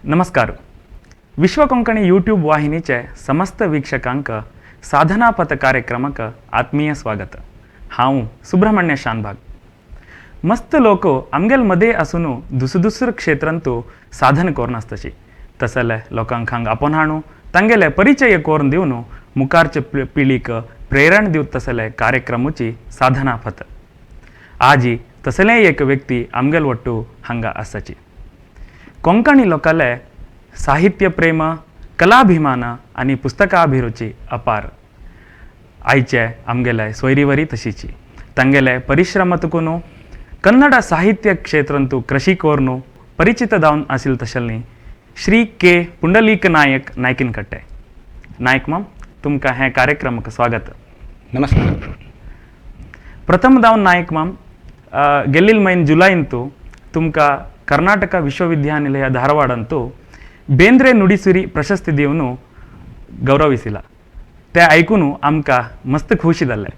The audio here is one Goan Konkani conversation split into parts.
नमस्कार. विश्व कोंकणी यूट्यूब वाहिनीचे समस्त वीक्षकांक साधनापथ कार्यक्रमाक आत्मीय स्वागत. हांव सुब्रमण्य शानभाग. मस्त लोक आमगेल मदें आसून दुसरे दुसरे क्षेत्रांतू साधन करून आसतशी तसले लोकांक हांगा आपोवन हाणू तांगेले परिचय करून दिवन मुखारचे पिळीक प्रेरण दिवत तसले कार्यक्रमाची साधनापथ. आजी तसले एक व्यक्ती आमगेल ಒಟ್ಟು हांगा आसाची. कोंकणी लोकाले साहित्य प्रेम, कलाभिमान आनी पुस्तकाभिरुची अपार. आयचे आमगेले सोयरीवरी तशीची तांगेले परिश्रम तुकून कन्नड साहित्य क्षेत्रांतू कृषी कोर्नु परिचित जावन आसिल तशें श्री के पुंडलीक नायक नायकिनकट्टे. नायक माम, तुमकां हें कार्यक्रमाक स्वागत. नमस्कार. प्रथम दावन नायक माम, ಗೆಲ್ಲಿಲ್ ಮೈನ್ ಜುಲೈಂತು ತುಮಕ ಕರ್ನಾಟಕ ವಿಶ್ವವಿದ್ಯಾನಿಲಯ ಧಾರವಾಡಂತೂ ಬೇಂದ್ರೆ ನುಡಿಸಿರಿ ಪ್ರಶಸ್ತಿ ದಿವನು ಗೌರವಿಸಿಲ್ಲ. ते आयकून आमकां मस्त खुशी जाल्लें.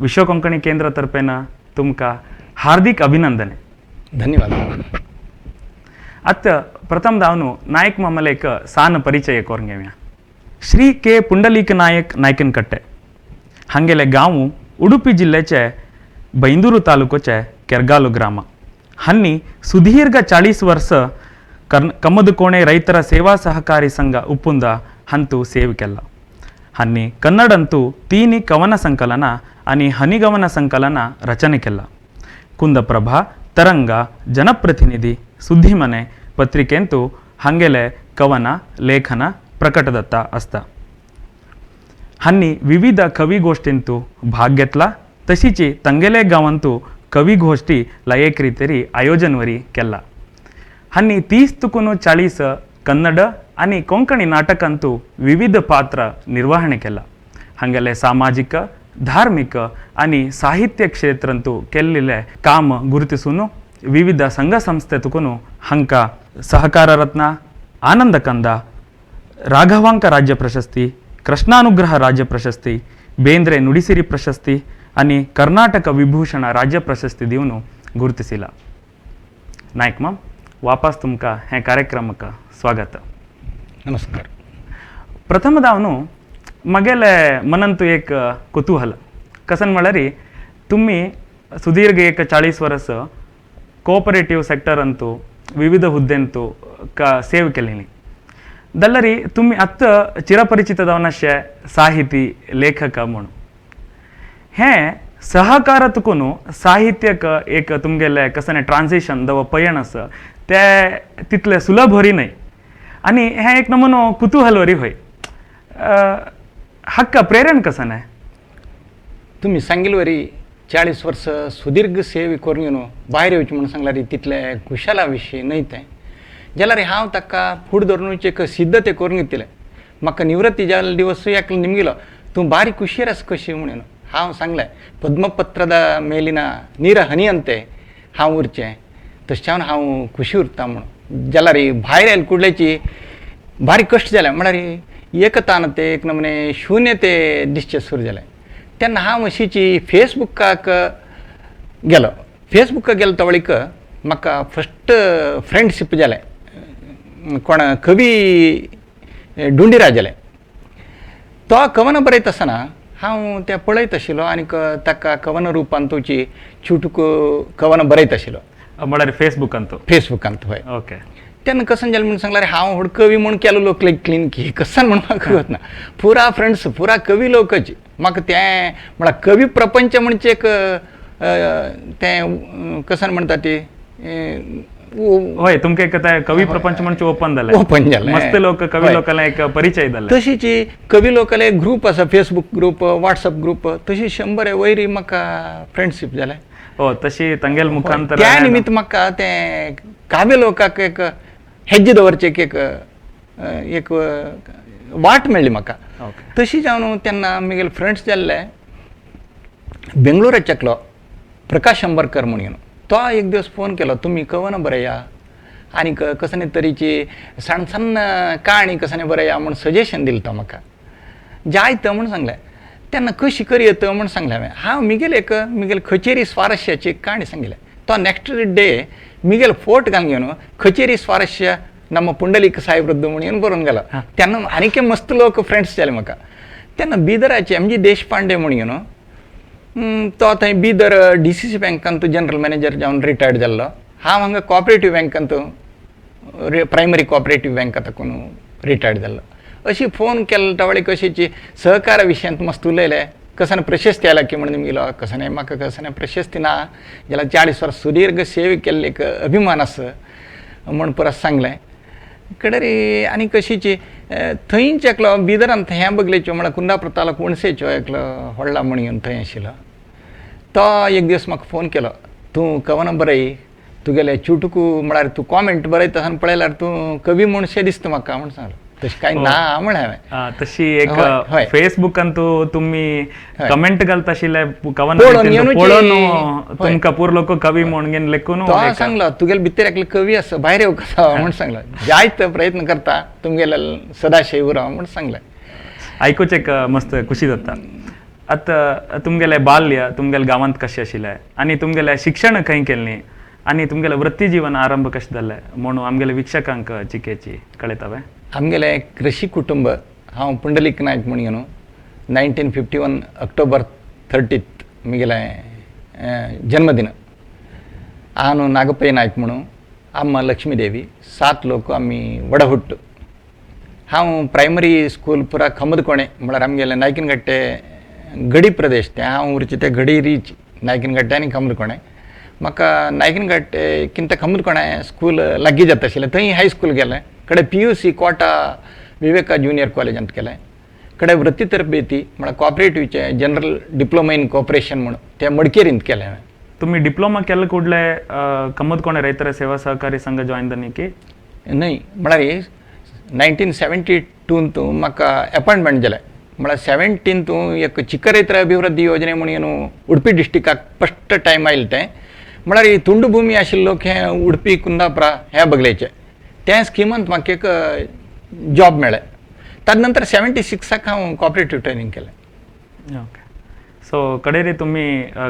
विश्व कोंकणी केंद्र तर्फेन तुमकां हार्दिक अभिनंदन. धन्यवाद. आतां प्रथम दावन नायक मामाले एक सान परिचय करून घेवया. श्री के पुंडलीक नायक नायकनकट्टे हांगेले गांव उडुपी जिल्ल्याचे बैंदूरू तालुकोचे केरगाಲು ಗ್ರಾಮ. ಹನ್ನಿ ಸುದೀರ್ಘ 40 ವರ್ಷ ಕರ್ನ ಕಮ್ಮದಕೋಣೆ ರೈತರ ಸೇವಾ ಸಹಕಾರಿ ಸಂಘ ಉಪ್ಪುಂದ ಹಂತು ಸೇವಿಕೆಲ್ಲ. ಹನ್ನಿ ಕನ್ನಡಂತೂ ತೀನಿ ಕವನ ಸಂಕಲನ आणि ಹನಿಗವನ ಸಂಕಲನ ರಚನೆ ಕೆಲ್ಲ. ಕುಂದಪ್ರಭಾ, ತರಂಗ, ಜನಪ್ರತಿನಿಧಿ, ಸುದ್ದಿಮನೆ ಪತ್ರಿಕೆಂತೂ ಹಂಗೆಲೆ ಕವನ ಲೇಖನ ಪ್ರಕಟದತ್ತ ಅಸ್ತ. ಹನ್ನಿ ವಿವಿಧ ಕವಿಗೋಷ್ಠಿಂತು भाग घेतला. तशीची ತಂಗೆಲೆ गांवांतू कविगोष्ठी लयेक रितेरी आयोजनवरी केला. हन्नी 30 तुकून 40 कन्नड आणि कोंकणी नाटकांतू विविध पात्र निर्वहणे केला. हांगेले सामाजिक, धार्मिक आणि साहित्य क्षेत्रांतू केल्लेले काम गुರುತಿसून विविध संघ संस्थे तुकून हांकां सहಕಾರ ರತ್ನ, ಆನಂದ ಕಂದ, ರಾಘವಾಂಕ ರಾಜ್ಯ ಪ್ರಶಸ್ತಿ, ಕೃಷ್ಣಾನುಗ್ರಹ ರಾಜ್ಯ ಪ್ರಶಸ್ತಿ, ಬೇಂದ್ರೆ ನುಡಿಸಿರಿ ಪ್ರಶಸ್ತಿ आणि कर्नाटಕ ವಿಭೂಷಣ ರಾಜ್ಯ ಪ್ರಶಸ್ತಿ दिवन ಗುರುತಿಸಿಲ್ಲ. नायक माम, वापस तुमकां हें कार्यक्रमाक स्वागत. नमस्कार. प्रथम दावन मगेले मनंतु एक कुतूहल कसन म्हळ्यार तुमी सुदीर्घ एक 40 वर्स कोऑपरेटिव्ह सेक्टरांतू विविध हुद्द्यांतू का सेव केलेली दल्लरी तुमी आत्त चिरपरिचित जावन साहिती लेखक म्हणून हें सहकार तुकून साहित्यक एक तुमगेलें कसलें ट्रान्सिशन दव पयण आसा ते तितलें सुलभ वरी न्हय आनी हें एक नमुनो कुतूहल वरी होय. हाका प्रेरण कसं? तुम्ही सांगिलवरी 40 वर्ष सुदीर्घ सेवे करून घेवन भायर येवचें म्हणून सांगल्यार तितले खुशाला विशय न्हय तें. जाल्यार हांव ताका फुडें धरून एक सिद्धते करून घेतलें. म्हाका निवृत्ती जाल्ले दिवस एकलो निमगिलो, तूं बारीक खुशीर आसा कशी म्हणून. हांव सांगलें, पद्मपत्ರದ मेलिನ ನೀರ ಹನಿಯಂತೆ हांव उरचें, तशें हांव खुशी उरता म्हणून. जाल्यार भायर आयले कुडल्याची बारीक कश्ट जालें, म्हळ्यार एकतानते एक नमुने शून्यते दिसचें सुरू जालें. तेन्ना हांव अशीची फेसबुकाक गेलो. फेसबुकाक गेलो तवळीक म्हाका फस्ट फ्रेंडशीप जालें कोण कवी डुंडीराज जालें. तो कवन बरयता आसतना हांव तें पळयत आशिल्लो आनीक ताका कवन रुपान तुची चुटूक कवन बरयत आशिल्लो. म्हळ्यार फेसबुकांतू? फेसबुकांत, हय. तेन्ना कसन जालें म्हणून सांगल्यार हांव व्हड कवी म्हूण केलो लोक क्लीन की कसन म्हूण म्हाका कळत ना. पुरा फ्रेंड्स पुरा कवी लोकच. म्हाका तें म्हळ्यार कवी प्रपंच म्हणचे एक तें कसन म्हणटा ती हय, तुमकां एक ते कवी प्रपंच म्हणजे ओपन जालें. ओपन जालें. मस्त लोक कवी लोकांना एक परिचय जाले. तशीच कवी लोकांले ग्रूप आसा, फेसबूक ग्रूप, वॉट्सएप ग्रूप, तशी 100 वयरी म्हाका फ्रेंडशीप जालें. हो, तशी तंगेल मुखांतर. त्या निमित्त म्हाका तें काव्य लोकाक एक हेज्जे दवरचें एक एक वाट मेळ्ळी म्हाका. तशी जावन तेन्ना म्हगेले फ्रेंड्स जाल्ले बेंगळुराचे एकलो प्रकाश अंबरकर म्हणून, तो एक दीस फोन केलो, तुमी कवन बरया आनी कसले तरेची सण सण्ण काणी कसले बरया म्हूण सजेशन दिलें तो म्हाका. जायत म्हूण सांगलें. तेन्ना कशी करयत म्हूण सांगलें हांवें. हांव मिगेल एक मिगेल कचेरी स्वारस्याची काणी सांगिल्लें. तो नेक्स्ट डे मिगेल फोट घालून घेवन कचेरी स्वारस्य ನಮ್ಮ पुंडलीक साहेबरद्दू म्हणून बरोवन गेलो. तेन्ना आनीक मस्त लोक फ्रेंड्स जाले म्हाका. तेन्ना बिदराचे एम जी देशपांडे म्हणून न्हू, तो थंय बिदर डीसीसी बँकांत जनरल मॅनेजर जावन रिटायर्ड जाल्लो. हांव हांगा कॉपरेटीव बँकांत, प्रायमरी कॉपरेटीव बँका ताकून रिटायर्ड जाल्लो. अशी फोन केल्लो तवळे कशीची सहकारा विशयांत मस्त उलयले. कसन प्रशस्ती आयला की म्हणून गेलो, कसं म्हाका कसं प्रशस्ती ना जाल्यार 40 वर्स सुदीर्घ सेवे केल्ले एक अभिमान आसा म्हूण परत सांगलें. कडेरी आनी कशीची थंयच एकलो बिदरांत हें बगलेच्यो म्हळ्यार कुंदापूर तालुक वणसेच्यो एकलो व्हडला म्हणून थंय आशिल्लो. तो एक दीस म्हाका फोन केलो, तूं कवनां बरय, तुगेले चुटकू म्हळ्यार तूं कॉमेंट बरयता आनी पळयल्यार तूं कवी म्हणशें दिसता म्हाका म्हूण सांगलो. तशें कांय ना म्हळें हांवें. तशी एक फेसबुकांतू तुम्ही कमेंट घालता आशिल्ले कवन पळोवन तुमकां पूर लोक कवी म्हणून घेवन लेखून तो सांगलो तुगेले भितर एकले कवी आसा, भायर येवंक आसा म्हूण सांगलो. जायत प्रयत्न करता तुमगेले सदाशिव उरो म्हूण सांगलें. आयकुचें एक मस्त खुशी जाता. आतां तुमगेलें बाल्य तुमगेले गांवांत कशें आशिल्लें आनी तुमगेलें शिक्षण खंय केल्लें आनी तुमगेलें वृत्ती जीवन आरंभ कशें जालें म्हणून आमगेले वीक्षकांक चिकेची कळयता. आमगेलें कृषी कुटुंब. हांव पुंडलीक नायक म्हणून न्हू, 1951 ऑक्टोबर 30 म्हगेलें जन्मदिन. हांव नागप्पय नायक म्हणून, अम्मा लक्ष्मीदेवी, 7 लोक आमी वडहुट्टू. हांव प्रायमरी स्कूल पुरा खमदकोणे म्हळ्यार आमगेलें नायकीनगट्टे गडी प्रदेश तें. हांव उरचें तें गडी रीच नायकीनगट्टे आनी खमदकोणे. म्हाका नायकीनगट्टेकिंत खमदकोणे स्कूल लागीं जाता आशिल्लें, थंय हायस्कूल गेलें. कडे PUC Kota Viveka junior कॉलेजांत केलें. कडे वृत्ती तरबेती म्हळ्यार कॉपरेटिवचें जनरल डिप्लोमा इन कॉपरेशन म्हूण तें मडकेरींत केलें हांवें. तुम्ही डिप्लोमा केल्ले ಕೂಡಲೇ ಕಮ್ಮದಕೋಣೆ ರೈತರ ಸೇವಾ ಸಹಕಾರಿ ಸಂಘ ಜಾಯಿನ್ ದನಿಕಿ? न्हय, म्हळ्यार 1972 म्हाका एपॉयंटमेंट जालें. म्हळ्यार 17 एक चिಕ್ಕ रೈತರ अभिवृद्धी योजने म्हणून उडपी डिस्ट्रिक्टाक फस्ट टायम आयलें तें. म्हळ्यार ही तुंड भूमी आशिल्ले लोक हे उडपी कुंदापुरा ह्या बगलेचे, त्या स्किमांत म्हाका एक जॉब मेळ्ळें. ताजे नंतर 76 हांव कॉपरेटीव ट्रेनींग केलें. ओके, सो कडेरी तुम्ही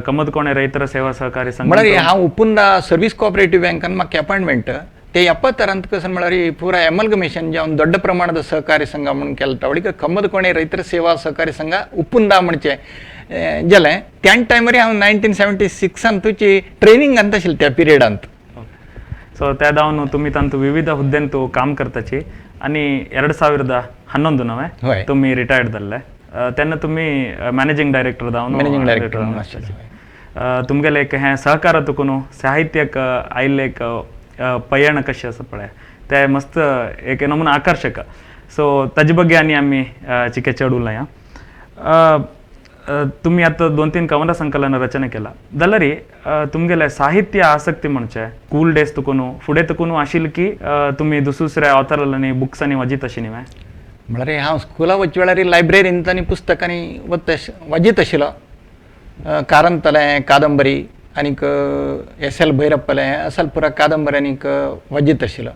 कमदकोणे रೈತರ ಸೇವಾ ಸಹಕಾರಿ ಸಂಘ म्हळ्यार हांव उपुंदा सर्वीस कॉपरेटीव बँकान म्हाका अपॉयंटमेंट ते 76 कसं म्हळ्यार ಪೂರಾ ಎಮಲ್ಗಮೇಷನ್ जावन ದೊಡ್ಡ ಪ್ರಮಾಣದ ಸಹಕಾರಿ ಸಂಘ म्हणून केलें. तवळीक कमदकोणे रೈತರ ಸೇವಾ ಸಹಕಾರಿ ಸಂಘ ಉಪ್ಪುಂದ म्हणचे जालें. त्या टायमार हांव 1976 तुची ट्रेनींग अंत आशिल्लें त्या पिरियडांत. ಸೊ त्या दावन तुम्ही तांतू ವಿವಿಧ ಹುದ್ದೆಂತು काम करताची आणि 2011 नव्हे हय. तुम्ही रिटायर्ड जाल्ले तेन्ना तुम्ही मॅनेजिंग डायरेक्टर जावन मॅनेजिंग डायरेक्टर म्हणून आशिल्ले. तुमगेले एक हें सहकार तुकून साहित्यक आयिल्लें एक पयण कशें आसा पळय तें मस्त एक नमुना आकर्शक. सो ताजे ಬಗ್ಗೆ आनी आमी चिके चड उलया. तुम्ही आतां 2-3 कवना संकलन रचना केला जाल्यार तुमगेले साहित्य आसक्ती म्हणचे स्कूल डेज तुकून फुडें तुकून आशिल्ली की तुमी दुसऱ्या ऑथरांनी बुक्सांनी वाजीत अशी न्ही? म्हळ्यार हांव स्कुला वचचे वेळार लायब्ररींत आनी पुस्तकांनी वता वाजीत आशिल्लो. कारंतलें कादंबरी आनीक एस एल भैरप्पलें असल पुरा कादंबरी आनीक वाजीत आशिल्लो.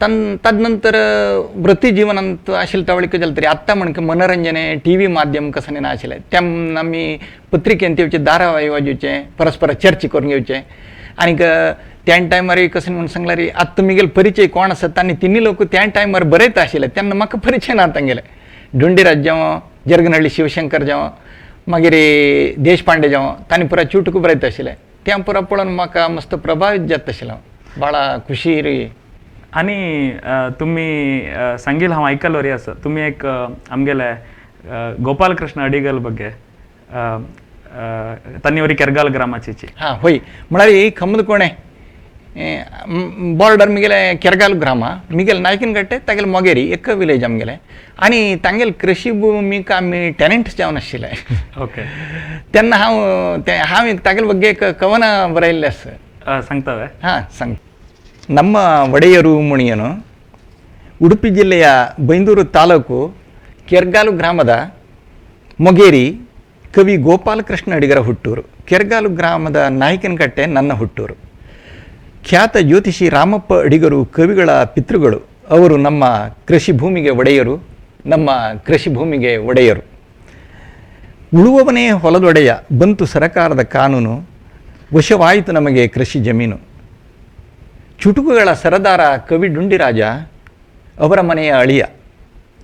तद नंतर वृत्ती जीवनांत आशिल्ले तवळीक जालें तरी आत्तां म्हणके मनोरंजन टी व्ही माध्यम कसं ना आशिल्लें तेन्ना आमी पत्रिकेंत येवचें, धारावाही वाजोवचें, परस्पर चर्चा करून घेवचें. आनीक त्या टायमार कशें म्हणून सांगल्यार आतां तुमगेले परिचय कोण आसा तांणी तिन्ही लोक त्या टायमार बरयता आशिल्ले तेन्ना म्हाका परिचय ना तांगेले. ढुंडीराज जावं, जरगनहಳ್ಳಿ शिवशंकर जावं, मागीर देशपांडे जावं, तांणी पुरा चुटकू बरयता आशिल्ले. तें पुरा पळोवन म्हाका मस्त प्रभावीत जाता आशिल्लें हांव, भाळ खुशी रे. आनी तुमी सांगील हांव आयकलो वरी आसा तुमी एक आमगेले गोपालकृष्ण अडिगल ಬಗ್ಗೆ तन्नी केरगाल ग्रामाची. हां होय, म्हळ्यार खमदकोणे बॉर्डर मिगेले केरगाल ग्राम, मिगेले नायकीनगट्टे तागेले मोगेरी एक विलेज आमगेले. आनी तांगेले कृषी भूमीक आमी टेनंट जावन आशिल्ले. ओके. तेन्ना हांव तें हांव एक तागेले ಬಗ್ಗೆ एक कवನ बरयल्लें आसा. सांगता वे? ಹಾಂ ಸಂಗ್. ನಮ್ಮ ಒಡೆಯರು ಮುಣಿಯನು ಉಡುಪಿ ಜಿಲ್ಲೆಯ ಬೈಂದೂರು ತಾಲೂಕು ಕೆರ್ಗಾಲು ಗ್ರಾಮದ ಮೊಗೇರಿ ಕವಿ ಗೋಪಾಲಕೃಷ್ಣ ಅಡಿಗರ ಹುಟ್ಟೂರು. ಕೆರ್ಗಾಲು ಗ್ರಾಮದ ನಾಯಕನಕಟ್ಟೆ ನನ್ನ ಹುಟ್ಟೂರು. ಖ್ಯಾತ ಜ್ಯೋತಿಷಿ ರಾಮಪ್ಪ ಅಡಿಗರು ಕವಿಗಳ ಪಿತೃಗಳು. ಅವರು ನಮ್ಮ ಕೃಷಿ ಭೂಮಿಗೆ ಒಡೆಯರು, ನಮ್ಮ ಕೃಷಿ ಭೂಮಿಗೆ ಒಡೆಯರು. ಉಳುವವನೇ ಹೊಲದೊಡೆಯ ಬಂತು ಸರಕಾರದ ಕಾನೂನು, ವಶವಾಯಿತು ನಮಗೆ ಕೃಷಿ ಜಮೀನು. ಚುಟುಕುಗಳ ಸರದಾರ ಕವಿ ಡುಂಡಿರಾಜ ಅವರ ಮನೆಯ ಅಳಿಯ,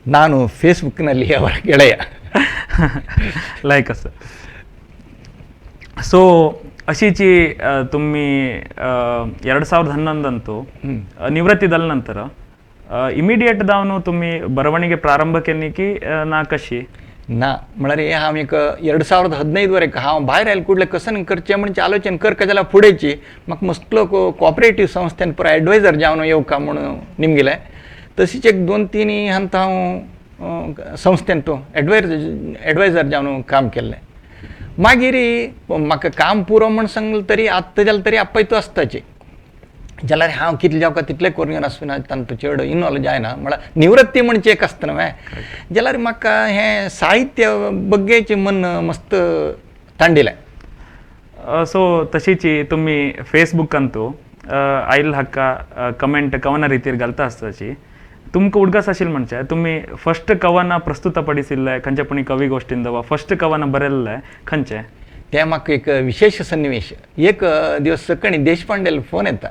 ನಾನು ಫೇಸ್ಬುಕ್ನಲ್ಲಿ ಅವರ ಗೆಳೆಯ. लायक आसा. ಸೊ ಅಶೀಚಿ ತುಮ್ಮಿ 2011 ನಿವೃತ್ತಿದಲ್ ನಂತರ ಇಮಿಡಿಯೇಟ್ ದಾವನು ತುಮ್ಮಿ ಬರವಣಿಗೆ ಪ್ರಾರಂಭ केली ना कशी? ना म्हळ्यार हें हांव एक 2015 वरेक हांव भायर आयले कुडले कसन करचें म्हणजे आलोचन करका जाल्यार फुडेंची म्हाका मस्तलो कॉपरेटीव संस्थेन पुरो एडवायजर जावन येवका म्हूण निमगिलें. तशीच एक 2-3 हंत हांव संस्थेन तो एडवायजर जावन काम केल्लें. मागीर म्हाका काम पुरो म्हूण सांगलें तरी आत्तां जालें तरी आपयतो आसताची जाल्यार हांव कितलें जावका तितलें करून आसना, तांकां चड इनवॉल्व जायना. म्हळ्यार निवृत्ती म्हणचे एक आसता न्हय, जाल्यार म्हाका हें साहित्य बग्गेचें मन मस्त तांडिलें. ಸೊ तशीची तुमी फेसबुक अंतू आयल हक्का कमेंट कवನ ರೀತಿಯಲ್ಲಿ ಗಲ್ತಾ आसताची तुमकां उडगास आशिल्लें म्हणजे तुमी फस्ट कवನ ಪ್ರಸ್ತುತಪಡಿಸಿಲ್ಲೆ खंयचे पुणी कविगोष्ठींदवा फस्ट कवನ बरयल्लें खंयचें? तें म्हाका एक विशेश सन्निवेश. एक दिवस सकाळी देशपांडेल फोन येता,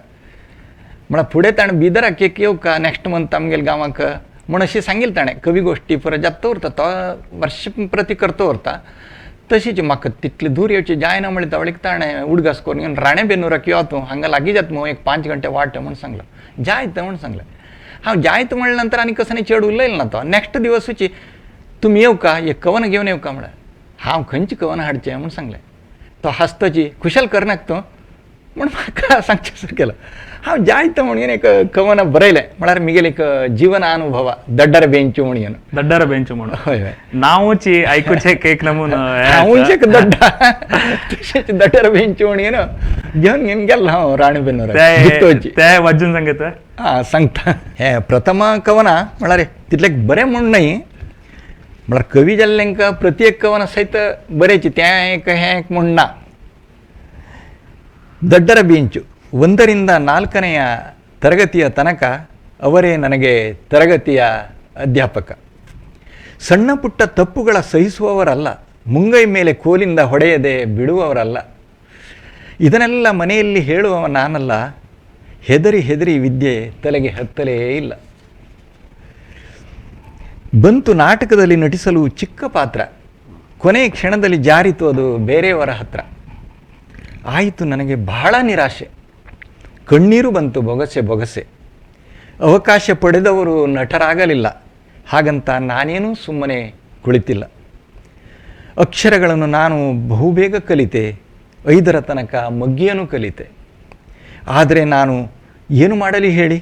म्हळ्यार फुडें ताणें बिदराक एक येवका नेक्स्ट मंथ आमगेल्या गांवाक म्हूण अशें सांगिल्लें ताणें. कवी गोश्टी परत जाता उरता तो वर्ष प्रती करता उरता. तशीच म्हाका तितलें दूर येवचें जायना म्हळ्यार तवळीक ताणें उडगास करून येवन राणेबेन्नूराक यो तूं, हांगा लागीं जाता मगो एक 5 घंटे वाट म्हूण सांगलो. जायत म्हूण सांगलें. हांव जायत म्हणले नंतर आनी कसो चड उलयलें ना तो. नेक्स्ट दिवसूची तुमी येवका एक कवन घेवन येवका म्हळ्यार हांव खंयचें कवन हाडचें म्हूण सांगलें. तो हांसतची खुशाल करनाक तूं म्हूण म्हाका सांगचें सुरू केलो. हांव जायत म्हणून एक कवन बरयलें, म्हळ्यार मिगेले एक जीवनानुभव दड्डर बेंचू म्हणून. दड्डर बेंचू म्हणून. हय हय. नांवची आयकुचें एक नमून. हांवूच एक दड्डा तशेंच दड्डर बेंचू म्हणून घेवन घेवन गेलो हांव राणेबेन्नूराक. ते वाजून सांगता. आं सांगता. हें प्रथम कवना म्हळ्यार तितलें बरें म्हूण न्हय, म्हळ्यार कवी जाल्ल्यांक प्रति एक कवन सयत बरेंच तें एक हें एक म्हूण ना. ದಡ್ಡರ ಬೆಂಚು 1 ರಿಂದ 4ನೇ ತರಗತಿಯ ತನಕ ಅವರೇ ನನಗೆ ತರಗತಿಯ ಅಧ್ಯಾಪಕ. ಸಣ್ಣ ಪುಟ್ಟ ತಪ್ಪುಗಳ ಸಹಿಸುವವರಲ್ಲ, ಮುಂಗೈ ಮೇಲೆ ಕೋಲಿಂದ ಹೊಡೆಯದೆ ಬಿಡುವವರಲ್ಲ. ಇದನ್ನೆಲ್ಲ ಮನೆಯಲ್ಲಿ ಹೇಳುವವ ನಾನಲ್ಲ, ಹೆದರಿ ಹೆದರಿ ವಿದ್ಯೆ ತಲೆಗೆ ಹತ್ತಲೇ ಇಲ್ಲ. ಬಂತು ನಾಟಕದಲ್ಲಿ ನಟಿಸಲು ಚಿಕ್ಕ ಪಾತ್ರ, ಕೊನೆ ಕ್ಷಣದಲ್ಲಿ ಜಾರಿತು ಅದು ಬೇರೆಯವರ ಹತ್ರ. ಆಯಿತು ನನಗೆ ಬಹಳ ನಿರಾಶೆ, ಕಣ್ಣೀರು ಬಂತು ಬೊಗಸೆ ಬೊಗಸೆ. ಅವಕಾಶ ಪಡೆದವರು ನಟರಾಗಲಿಲ್ಲ, ಹಾಗಂತ ನಾನೇನೂ ಸುಮ್ಮನೆ ಕುಳಿತಿಲ್ಲ. ಅಕ್ಷರಗಳನ್ನು ನಾನು ಬಹುಬೇಗ ಕಲಿತೆ, 5ರ ತನಕ ಮಗ್ಗಿಯನ್ನು ಕಲಿತೆ. ಆದರೆ ನಾನು ಏನು ಮಾಡಲಿ ಹೇಳಿ,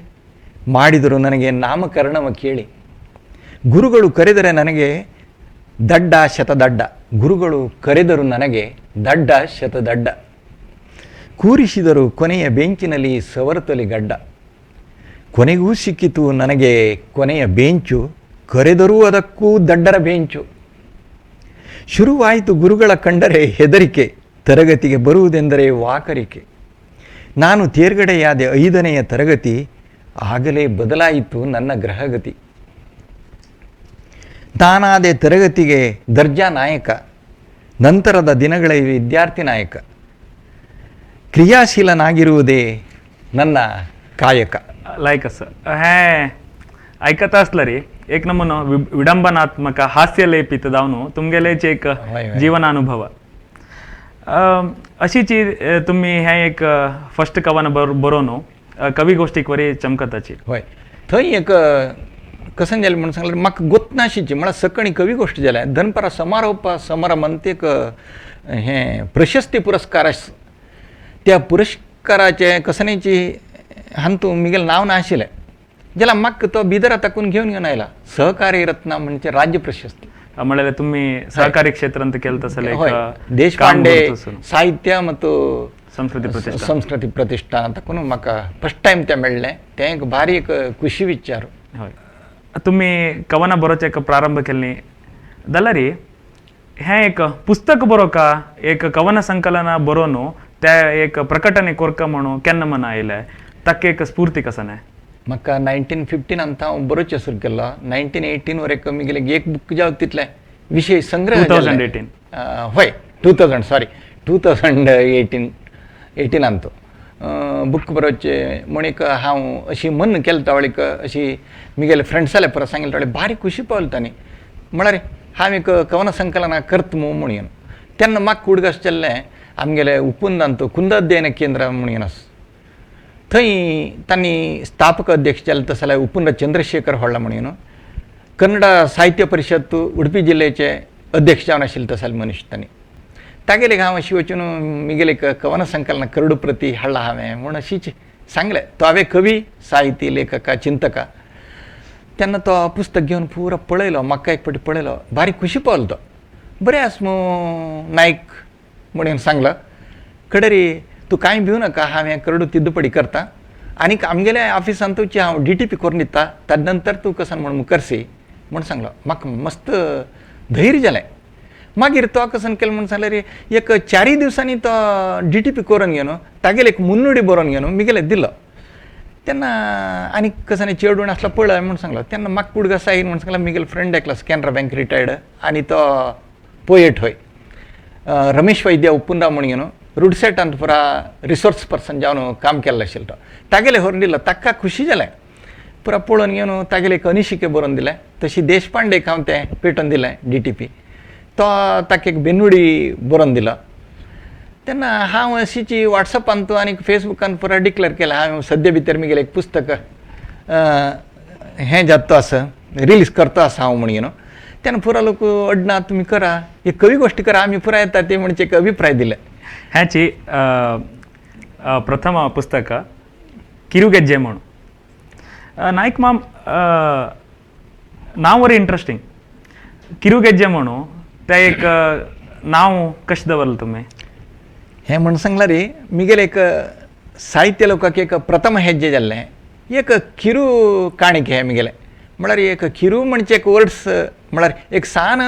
ಮಾಡಿದರೂ ನನಗೆ ನಾಮಕರಣವ ಕೇಳಿ. ಗುರುಗಳು ಕರೆದರೆ ನನಗೆ ದಡ್ಡ ಶತದಡ್ಡ, ಗುರುಗಳು ಕರೆದರು ನನಗೆ ದಡ್ಡ ಶತದಡ್ಡ. ಕೂರಿಸಿದರು ಕೊನೆಯ ಬೆಂಚಿನಲ್ಲಿ ಸವರತಲಿ ಗಡ್ಡ. ಕೊನೆಗೂ ಸಿಕ್ಕಿತು ನನಗೆ ಕೊನೆಯ ಬೆಂಚು, ಕರೆದರೂ ಅದಕ್ಕೂ ದಡ್ಡರ ಬೆಂಚು. ಶುರುವಾಯಿತು ಗುರುಗಳ ಕಂಡರೆ ಹೆದರಿಕೆ, ತರಗತಿಗೆ ಬರುವುದೆಂದರೆ ವಾಕರಿಕೆ. ನಾನು ತೇರ್ಗಡೆಯಾದ 5ನೇ ತರಗತಿ, ಆಗಲೇ ಬದಲಾಯಿತು ನನ್ನ ಗ್ರಹಗತಿ. ತಾನಾದೆ ತರಗತಿಗೆ ದರ್ಜಾ ನಾಯಕ, ನಂತರದ ದಿನಗಳ ವಿದ್ಯಾರ್ಥಿ ನಾಯಕ. ಕ್ರಿಯಾಶೀಲನಾಗಿರುವುದೇ ನನ್ನ ಕಾಯಕ. लायक आसा हें आयकता आसल्यार एक नमुनो विडंबनात्मक हास्यलेपित जावन तुमगेलेच एक जीवनानुभव. अशीची तुमी हें एक फस्ट कवन बरोवन कवी गोष्टीक वरी चमकताची. हय, थंय एक कशें जालें म्हणून सांगल्यार म्हाका गोतनाशीची म्हळ्यार सकाळी कवी गोश्ट जाल्या दनपारा समारोप समारंभांत एक हें प्रशस्ती पुरस्कार त्या पुरस्काराचें कसनेची हांतू मिगेलें नांव नाशिल्लें जाल्यार म्हाका तो बिदरा ताकून घेवन घेवन आयला सहकारी रत्न म्हणजे राज्य प्रशस्ती. म्हळ्यार तुमी सहकारी क्षेत्रांत केलें तसलें हय, देशपांडे साहित्य ಮತ್ತು संस्कृती प्रतिष्ठान संस्कृती प्रतिष्ठान ताकून म्हाका फर्स्ट टायम तें मेळ्ळें, तें एक भारी एक खुशी विचार. हय, तुमी कवनां बरोवचें एक प्रारंभ केल्ली जाल्यार हें एक पुस्तक बरोवका एक कवन संकलना बरोवन ते एक प्रकटने कोरका म्हणून केन्ना मना आयलें, ताका एक स्फूर्ती कसा? म्हाका 1915 अंत हांव बरोवचें सुरू केलो. 1918 वरेक मिगेले एक बूक जावं तितलें विशय संग्रह 2018 हय 2000 सॉरी 2018 एटीनांत बूक बरोवचे म्हूण एक हांव अशी मन केलें तावळीक अशी म्हगेले फ्रेंड्साले पुरो सांगले तावळी भारी खुशी पावले तांणी, म्हळ्यार हांव एक कवन संकलना करता मू म्हणून. तेन्ना म्हाका उडगास जाल्लें आमगेले उपुंदांत कुंद अध्ययन केंद्र म्हणून आसा, थंय तांणी स्थापक अध्यक्ष जाले तशें जाल्यार उपुंद चंद्रशेखर होळ्ळा म्हणून, कन्नड साहित्य परिशद उडपी जिल्ल्याचे अध्यक्ष जावन आशिल्ले तशें जाल्यार मनीस तांणी. तागेले हांव अशी वचून म्हगेले कवन संकलन करडू प्रती हाडला हांवें म्हूण अशीच सांगलें. तो हांवें कवी साहित्य लेखका चिंतका. तेन्ना तो पुस्तक घेवन पुरो पळयलो, म्हाका एक फावटी पळयलो, बारीक खुशी पावलो तो. बरें आसा मू नायक म्हणून सांगलो, कडेरी तूं कांय भिवू नाका, हांवें करडू तिद्दपडी करता आनीक आमगेल्या ऑफिसान तुची हांव DTP करून दिता, ताजे नंतर तूं कसन म्हूण करसी म्हूण सांगलो. म्हाका मस्त धैर्य जालें. मागीर तो कसन केलें म्हूण सांगल्यार एक 4 दिवसांनी तो DTP करून घेवन तागेले एक मुन्नुडी बरोवन घेवन म्हगेले दिलो. तेन्ना आनीक कसन चेडूण आसलो पळय म्हूण सांगलो. तेन्ना म्हाका उडगास आयलो म्हूण सांगलें म्हगेलो फ्रेंड एकलो कॅनरा बँक रिटायर्ड आनी तो पोएट हय रमेश वैद्य उपुंदा म्हूण घेवन रुडसेटांत पुरा रिसोर्स पर्सन जावन काम केल्लो आशिल्लो तो, तागेले व्हरून दिलो. ताका खुशी जालें पुरा पळोवन घेवन तागेले एक अनिशिके बरोवन दिलें. तशी देशपांडेक हांव तें पेटोवन दिलें DTP, तो ताका एक बेनुडी बरोवन दिलो. तेन्ना हांव अशीची वॉट्सएपांत आनी फेसबुकान पुरा डिक्लेर केलें हांव सद्या भितर म्हगेलें एक पुस्तक हें जाता आसा रिलीज करता आसा हांव म्हणून. तेन्ना पुरा लोक अडना तुमी करा एक कवी गोश्टी करा आमी पुरा येता ते म्हणचे एक अभिप्राय दिले. ह्याची प्रथम पुस्तक किरुगेज्जे म्हणून. नायक माम नांव वरी इंट्रस्टींग किरुगेज्जे म्हणून तें एक नांव कशें दवरलें तुमी? हें म्हण सांगल्यार रे म्हगेलें एक साहित्य लोकांक एक प्रथम हेज्जे जाल्लें एक किरू काणीक हें म्हगेलें, म्हळ्यार एक किरू म्हणचे एक वर्ड्स म्हळ्यार एक सान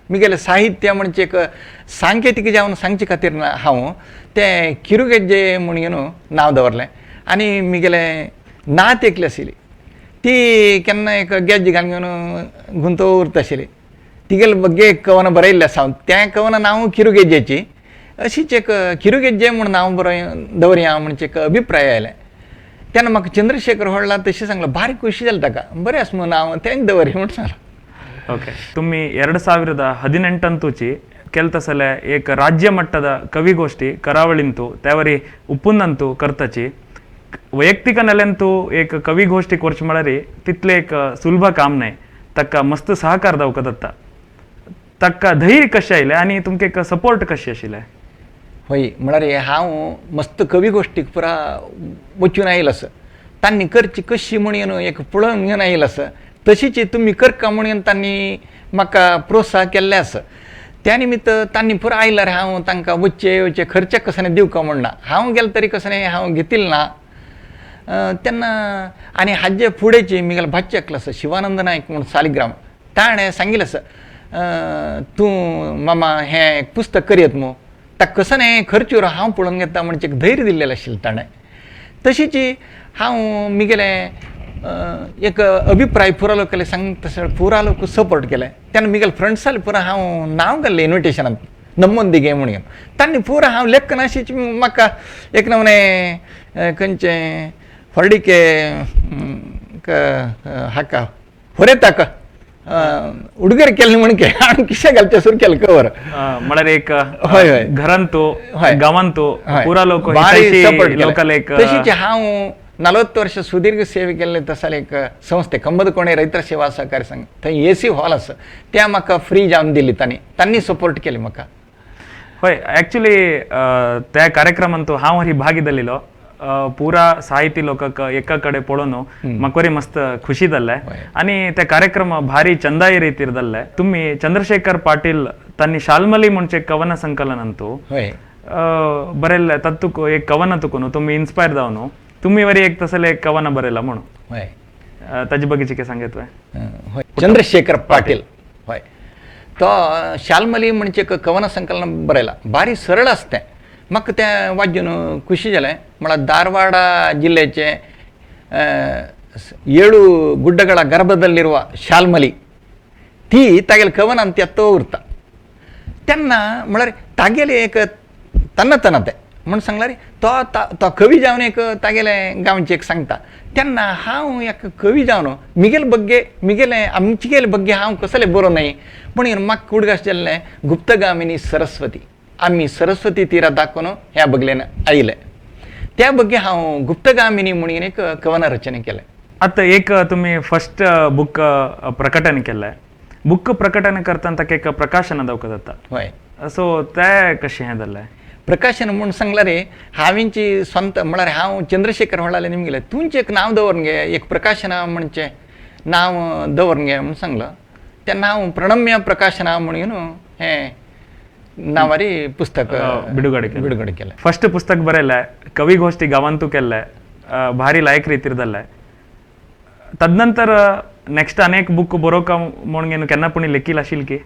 म्हगेलें साहित्य म्हणचे एक सांकेतीक जावन सांगचे खातीर हांव तें किरुगेज्जे म्हूण नांव दवरलें. आनी म्हगेलें नात एकली आशिल्ली ती केन्ना एक गेज्जे घालून घेवन गुंतो उरता आशिल्ली, तिगेले बग्गे एक कवनां बरयल्लें आसा हांव, तें कवनां नांव किरुगेज्जेची अशीच एक किरुगेज्जे म्हूण नांव बरय दवरया म्हणचे एक अभिप्राय आयलें. तेन्ना म्हाका चंद्रशेखर होळ्ळा तशें सांगलें, बारीक खुशी जालें ताका, बरें आसा म्हूण नांव तेंच दवर म्हूण सांगलें. ಓಕೆ, ತುಮ್ಮಿ 2018 ಕೆಲ್ತಸಲೆ ಏಕ ರಾಜ್ಯ ಮಟ್ಟದ ಕವಿಗೋಷ್ಠಿ ಕರಾವಳಿಂತು ತೇವರಿ ಉಪ್ಪುಂದಂತು ಕರ್ತಚಿ ವೈಯಕ್ತಿಕ ನೆಲೆಂತೂ ಏಕ ಕವಿಗೋಷ್ಠಿ ಕೊರ್ಚ್ ಮಾಡರಿ ತಿತ್ಲೆ ಏಕ ಸುಲಭ काम न्हय, ताका मस्त सहकार दावका दत्ता, ताका धैर्य कशें आयलें आनी तुमकां एक सपोर्ट कशें आशिल्लें? हय, म्हळ्यार हांव मस्त कवी गोश्टीक पुरा वचून आयलो आसा, तांणी करची कशी म्हणून एक पळोवन घेवन आयलो आसा, तशीच तुमी करका म्हणून तांणी म्हाका प्रोत्साहन केल्लें आसा. त्या निमित्त तांणी पुरा आयल्यार हांव तांकां वच्चे येवचे खर्चाक कसो दिवका म्हणना, हांव गेलें तरी कसो हांव घेतिल्लें ना. तेन्ना आनी हाजे फुडेंची म्हगेले भाच्चे एकलो आसा शिवानंद नायक म्हूण सालिग्राम, ताणें सांगिल्लें आसा तूं मामा हें पुस्तक करयत मू, ताका कसो न्ही खर्च उरो हांव पळोवन घेता म्हणचे एक धैर्य दिल्लें आशिल्लें ताणें. तशीच हांव म्हगेलें एक अभिप्राय पुरा लोकांले सांगता तशें पुरा लोक सपोर्ट केले. तेन्ना म्हगेले फ्रेंड्साले पुरा हांव नांव घाल्लें इन्विटेशनांत नमोंदिगे म्हणून, तांणी पुरा हांव लेखनाशीच म्हाका एक नमूने खंयचें होर्डिके हाका होरेताक उडगेर केलें म्हण के आनी किशे घालचें सुरू केलें कवर. म्हळ्यार एक हय हय घरांत हय गांवांत पुरा लोक बारी सपोर्ट लोकल एक तशीच हांव 40 वर्ष सुदीर्घ सेवे केल्ले तसले एक संस्थे कंबदकोणे रैतर सेवा सहकारी संघ थंय AC hall आसा त्या म्हाका फ्री जावन दिली तांणी, तांणी सपोर्ट केले म्हाका. हय, एक्चुली त्या कार्यक्रमांत हांव हरी भागी दिलेलो, पुरा साहित्य लोकांक एका कडेन पळोवन म्हाका वरी मस्त खुशी जाल्लें आनी ते कार्यक्रम भारी चंदाय रितीर जाल्ले. तुमी चंद्रशेखर पाटील तांणी शाल्मली म्हणचे कवन संकलन अंतू बरयल्लें, तातूंत एक कवन तुकून तुमी इन्स्पायर जावन तुमी वरी एक तसले एक कवन बरयला म्हणून ताजे बगीचे कितें सांगत तुवें? हय, चंद्रशेखर पाटील हय, तो शाल्मली म्हणचे कवन संकलन बरयला, भारी सरळ आसा तें, म्हाका तें वाचून खुशी जालें. म्हळ्यार ಧಾರವಾಡ ಜಿಲ್ಲೆचे 7 ಗುಡ್ಡಗಳ ಗರ್ಭದಲ್ಲಿರುವ ಶಾಲ್ಮಲಿ ती तागेले कवनान तें उरता. तेन्ना म्हळ्यार तागेलें एक तन्नतन तें म्हूण सांगल्यार तो तो कवी जावन एक तागेले गांवचे एक सांगता. तेन्ना हांव एक कवी जावन मिगेल बग्गे मिगेले आमचेगेले बग्गे हांव कसले बरो न्हय पूण म्हाका उडगास जाल्लें गुप्तगामिनी सरस्वती आमी सरस्वती तिरा दाखोवन ह्या बगलेन आयले त्या बग्गे हांव गुप्तगामिनी म्हणून एक कवन रचना केलें. आतां एक तुमी फर्स्ट बुक प्रकटन केलें. बुक प्रकटन करतना ताका एक प्रकाशन दावका जाता. हय. सो तें कशें हें जालें? प्रकाशन म्हूण सांगल्यार हांवेंची स्वंत म्हळ्यार हांव चंद्रशेखर म्हणल्यार निमगेलें तुमचें एक नांव दवर गे एक प्रकाशना म्हणचें नांव दवर गे म्हूण सांगलां तेन्ना हांव प्रणम्य प्रकाशना म्हणून हें नांवारी पुस्तक बिಡುगಡೆ केलें. बिಡುगಡೆ केलें. फर्स्ट पुस्तक बरयलें कवी गोष्ठी गांवांतू केल्लें भारी लायक रितीर जाल्लें. तदनंतर नेक्स्ट अनेक बुक बरोवका म्हणून केन्ना पुणी लेखील आशिल्ल की?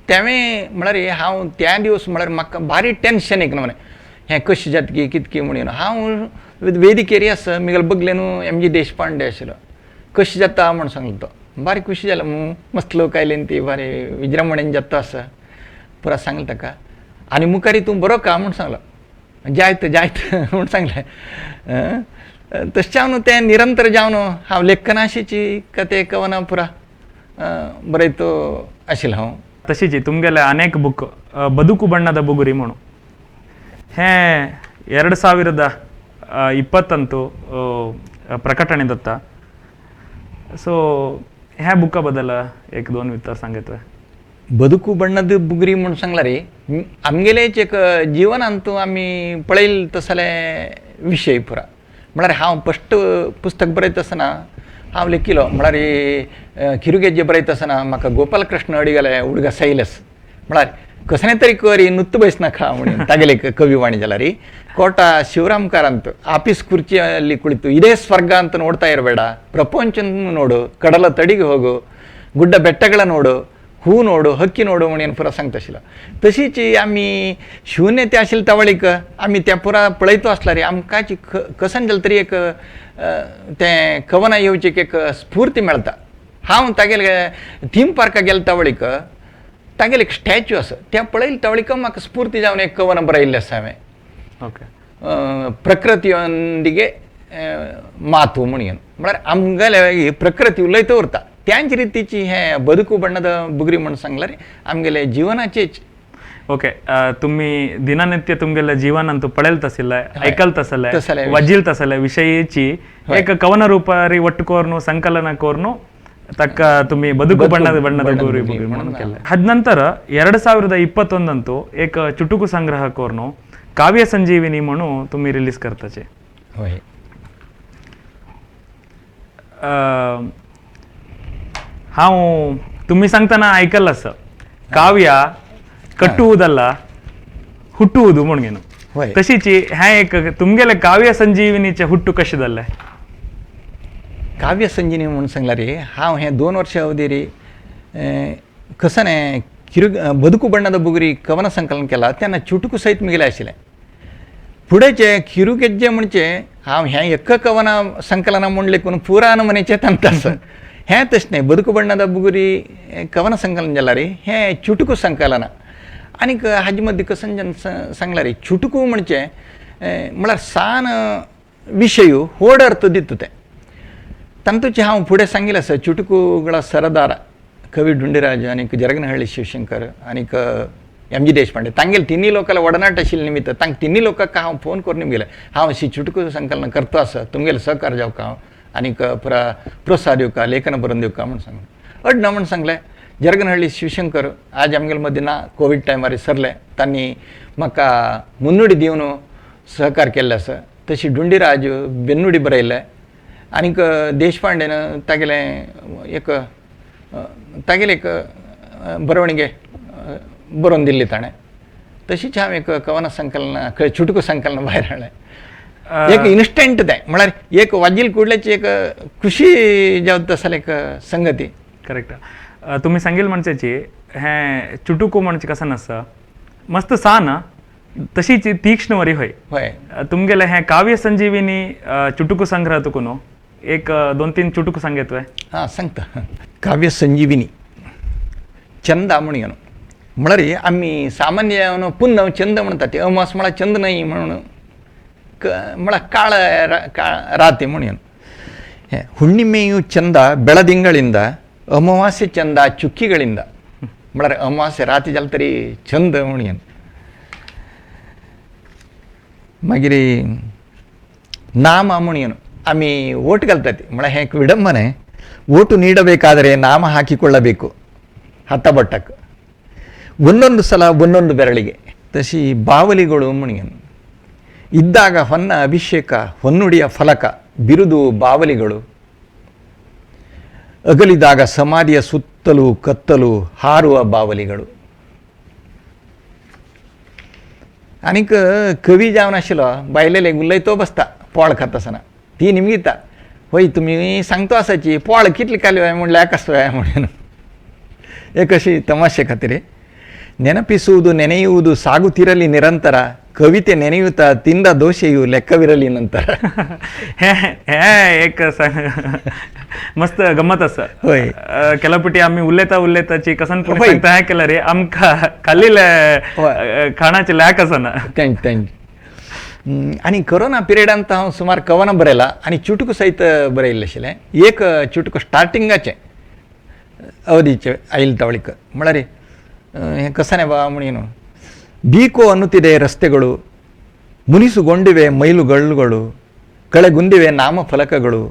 तेंवें म्हळ्यार हांव त्या दिवस म्हळ्यार म्हाका भारी टेंशन एक नमूने हें कशें जातकी कितकी म्हणून हांव वेदिकेरी आसा मिगेले बगलेन एम जी देशपांडे आशिल्लो कशें जाता म्हूण सांगलो तो बारी खुशी जालें मस्त लोक आयले न्ही ती बारी विजृंभणेन जाता आसा पुरा सांगलें ताका आनी मुखारी तूं बरो का म्हूण सांगलो जायत जायत म्हूण सांगलें. तशें जावन तें निरंतर जावन हांव लेखनाशीची कथे कवनां पुरा बरयतो आशिल्लो हांव. तशीच तुमगेले अनेक बुक ಬದುಕು ಬಣ್ಣದ ಬುಗುರಿ म्हणून हें 2020 ಪ್ರಕಟಣೆ ದತ್ತ. सो ह्या बुका बद्दल एक दोन विचार सांगत. बदुकू बಣ್ಣद बुगरी म्हूण सांगला रे आमगेलेच एक जिवनांत आमी पळयल तसले विशय पुरा म्हळ्यार हांव फस्ट पुस्तक बरयता आसतना हांव लेखिलो म्हळ्यार किरुगेज्जे बरयता आसतना म्हाका गोपालकृष्ण अडिगले उडगास आयलेस म्हळ्यार कसलें तरी करी नुत्त बयसनाका म्हणून तागेले ಕವಿವಾಣಿ जाल्यार ಕೋಟ ಶಿವರಾಮ್ ಕಾರಂತ್ ಆಫೀಸ್ ಕುರ್ಚಿಯಲ್ಲಿ ಕುಳಿತು ಇದೇ ಸ್ವರ್ಗ ಅಂತ ನೋಡ್ತಾ ಇರಬೇಡ, ಪ್ರಪಂಚ ನೋಡು, ಕಡಲ ತಡಿಗೆ ಹೋಗು, ಗುಡ್ಡ ಬೆಟ್ಟಗಳ ನೋಡು, ಹೂ ನೋಡು, हक्की ನೋಡು म्हणून पुरा सांगता आशिल्लो. तशीच आमी शून्य ते आशिल्ले तवळीक आमी त्या पुरा पळयतो आसल्यार आमकां कसन जालें तरी एक तें कवनां येवचें एक स्फूर्ती मेळटा. हांव तागेले थीम पार्काक गेले तवळीक तागेले एक स्टॅच्यू आसा तें पळयले तवळीक म्हाका स्फूर्ती जावन एक कवन बरयल्लें आसा हांवें. ओके. प्रकृतीಯೊಂದಿಗೆ ಮಾತು म्हणून म्हळ्यार आमगेले प्रकृती उलयत उरता त्यांच रितीची हें बदकू बಣ್ಣದ ಬುಗುರಿ म्हूण सांगल्यार आमगेले जीवनाचेच. ओके. तुम्ही ದಿನನಿತ್ಯ तुमगेले जीवनांतू पळयत आशिल्ले, ऐकलत आसले, तसले वजीलत आसले विशयीची एक कवನ ರೂಪಾರಿ ಒಟ್ಟು ಕೋರ್ನು ಸಂಕಲನ ಕೋರ್ನು ತಕ್ಕ तुम्ही ಬದುಕು ಬಣ್ಣದ ಬಣ್ಣದ ಗುರಿ ಬುಗುರಿ म्हणून केले. ಅದ 2021 एक ಚುಟುಕು ಸಂಗ್ರಹ ಕೋರ್ನು ಕಾವ್ಯ ಸಂಜೀವಿನಿ म्हणून तुम्ही रिलीज करताचे. हय. हांव तुम्ही सांगतना आयकल्लं आसा ಕಾವ್ಯ ಕಟ್ಟುವುದಲ್ಲ ಹುಟ್ಟುವುದು म्हणून. हय. तशीच हें एक तुमगेले काव्य संजीवनीचे हुट्टू कशें जाल्लें? काव्य संजीवनी म्हूण सांगल्यार हांव हें 2 वर्सां अवधीर कसने किरु बदकू बಣ್ಣದ ಬುಗುರಿ ಕವನ ಸಂಕಲನ केला तेन्ना चुटकू सयत मिगेलें आशिल्लें. फुडेंचे किरुगेज्जे म्हणचे हांव हें एक कवना संकलना म्हूण लेखून पुरा नमुनेचें तांकां आसा हें तशें न्हय. बदकू बಣ್ಣದ ಬುಗುರಿ कवನ संकलन जाल्यार हें चुटकू संकलना आनीक हाजे मदीं कसन जेन्ना सांगल्यार चुटकू म्हणचे म्हळ्यार सान विशय व्हड अर्थ दिता तें. तातूंत हांव फुडें सांगिल्लें आसा चुटकूಗಳ ಸರದಾರ ಕವಿ ಡುಂಡಿರಾಜ್ आनीक जरगನಹಳ್ಳಿ ಶಿವಶಂಕರ್ आनीक एम जी देशपांडे तांगेले तिनूय लोकांले वडनाट आशिल्ले निमित्त तांकां तिनूय लोकांक हांव फोन करून निमगेले हांव अशी चुटकू संकलन करता आसा तुमगेले सहकार जावका हांव आनीक पुरा प्रोत्साह दिवका लेखन बरोवन दिवका म्हूण सांगलें. अड ना म्हूण सांगलें. जरगनहಳ್ಳಿ शिवशंकर आज आमगेले मदीं ना कोवीड टायमार सरले तांणी म्हाका मुन्नुडी दिवन सहकार केल्ले आसा. तशी डुंडीराज बेन्नुडी बरयल्ले आनीक देशपांडेन तागेलें एक तागेलें एक बरवणगे बरोवन दिल्ली ताणें. तशीच हांव एक कवना संकलन चुटकू संकलन भायर हाडलें. एक इन्स्टंट तें म्हळ्यार एक वाजील कुडल्याची एक खुशी जावता आसले एक संगती. करेक्ट. तुम्ही सांगेल म्हणच्याची हें चुटुकू म्हणजे कसं आसा मस्त सान तशीच तीक्ष्ण वरी होय. हय. तुमगेले हें काव्य संजीविनी चुटुकू संग्रह तुका न्हू एक 2-3 चुटुकू सांगेत वे? हां सांगता. काव्य संजीविनी चंदा म्हणून म्हळ्यार आमी सामान्य पुन्नव चंद म्हणटा ती अमास म्हळ्यार चंद न्हय म्हणून म्हळ्यार काळ ರಾತಿ म्हणून. ಹುಣ್ಣಿಮೆಯು ಚಂದ ಬೆಳದಿಂಗಳಿಂದ, ಅಮಾವಾಸ್ಯೆ ಚಂದ ಚುಕ್ಕಿಗಳಿಂದ. म्हळ्यार अमावास्या राती जाल तरी चंद म्हणून. मागीर नाम म्हणून आमी वोट घालतात म्हळ्यार हें एक विडंबन. ಓಟು ನೀಡಬೇಕಾದರೆ ನಾಮ ಹಾಕಿಕೊಳ್ಳಬೇಕು ಹತ್ತಬಟ್ಟಕ್ಕೆ, ಒಂದೊಂದು ಸಲ ಒಂದೊಂದು ಬೆರಳಿಗೆ. ತಶಿ ಬಾವಲಿಗಳು ಮುಣಿಯನು ಇದ್ದಾಗ ಹೊನ್ನ ಅಭಿಷೇಕ ಹೊನ್ನುಡಿಯ ಫಲಕ ಬಿರುದು ಬಾವಲಿಗಳು, ಅಗಲಿದಾಗ ಸಮಾಧಿಯ ಸುತ್ತಲೂ ಕತ್ತಲು ಹಾರುವ ಬಾವಲಿಗಳು. आनीक कवी जावन आशिल्लो बायलेले उलयतो बसता पोळ खाता आसतना ती निमगिता होय तुमी सांगतो आसाची पोळ कितली काली म्हणल्यार कसो म्हणून. एक अशी ತಮಾಷೆ ಖಾತಿರಿ. ನೆನಪಿಸುವುದು ನೆನೆಯುವುದು ಸಾಗುತ್ತಿರಲಿ ನಿರಂತರ, ಕವಿತೆ ನೆನೆಯುತ್ತಾ ತಿಂದ ದೋಷೆಯು ಲೆಕ್ಕವಿರಲಿ ನಂತರ. हे हे एक मस्त गम्मत आसा. हय. केला आमी उलयता उलयताची कसन पूण हय. सांगता हें केल्यार आमकां खाल्लेले हय. खाणाचें लॅक आसना. Thank thank. आनी कोरोना पिरियडांत हांव सुमार कवनां बरयला आनी चुटकू सयत बरयल्लें आशिल्लें. एक चुटकू स्टार्टिंगाचें ಅವಧಿಚೆ ಐಲ್ ತವಳಿಕ म्हळ्यार हें कसाने बा म्हणून. ಬೀಕೋ ಅನ್ನುತ್ತಿದೆ ರಸ್ತೆಗಳು, ಮುನಿಸುಗೊಂಡಿವೆ ಮೈಲುಗಲ್ಲುಗಳು, ಕಳೆಗುಂದಿವೆ ನಾಮಫಲಕಗಳು,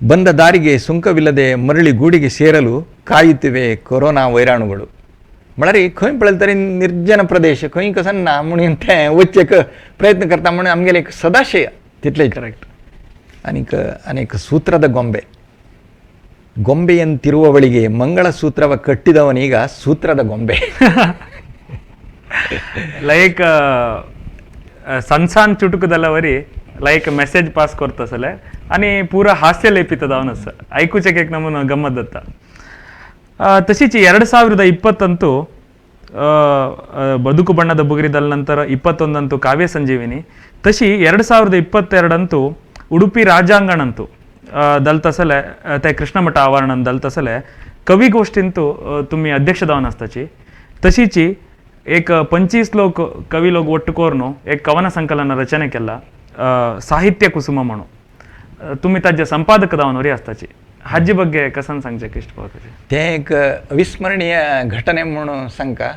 ಬಂದ ದಾರಿಗೆ ಸುಂಕವಿಲ್ಲದೆ ಮರಳಿ ಗೂಡಿಗೆ ಸೇರಲು ಕಾಯುತ್ತಿವೆ ಕೊರೋನಾ ವೈರಾಣುಗಳು. म्हळ्यार खंय पळयलें तरी निर्जन प्रदेश, खंय कसो ना म्हणून तें वचचेक प्रयत्न करता म्हणून आमगेलें एक सदाशय तितलें. करेक्ट. आनीक ಅನೇಕ ಸೂತ್ರದ ಗೊಂಬೆ, ಗೊಂಬೆಯಂತಿರುವವಳಿಗೆ ಮಂಗಳಸೂತ್ರವ ಕಟ್ಟಿದವನೀಗ ಸೂತ್ರದ ಗೊಂಬೆ. लायक सनसान चुटुकदलवरी लायक मेसेज पास करता आसले आनी पुरा हास्य लेपित जावन आसा, आयकुचें एक नमुनो गम्मत जाता. तशीच 2020 ಬದುಕು ಬಣ್ಣದ ಬುಗುರಿದಲ್ ನಂತರ 21 ಕಾವ್ಯ ಸಂಜೀವಿನಿ, ತಶಿ 2022 ಉಡುಪಿ ರಾಜಾಂಗಣಂತು ದಲ್ತಸಲೆ ते कृष्णमठ ಆವರಣ ದಲ್ತಸಲೆ ಕವಿಗೋಷ್ಠಿಂತು तुमी अध्यक्ष जावन आसताची. तशीची एक 25 लोक कवी लोक ಒಟ್ಟು कोरून एक कवन संकलन रचನೆ केला साहित्य कुसुम म्हणून. तुमी ताजे संपादक जावन वरी आसताची. हाजे ಬಗ್ಗೆ कसन सांगचें इश्ट पावताचे? तें एक अविस्मरणीय घटने म्हणून सांगका.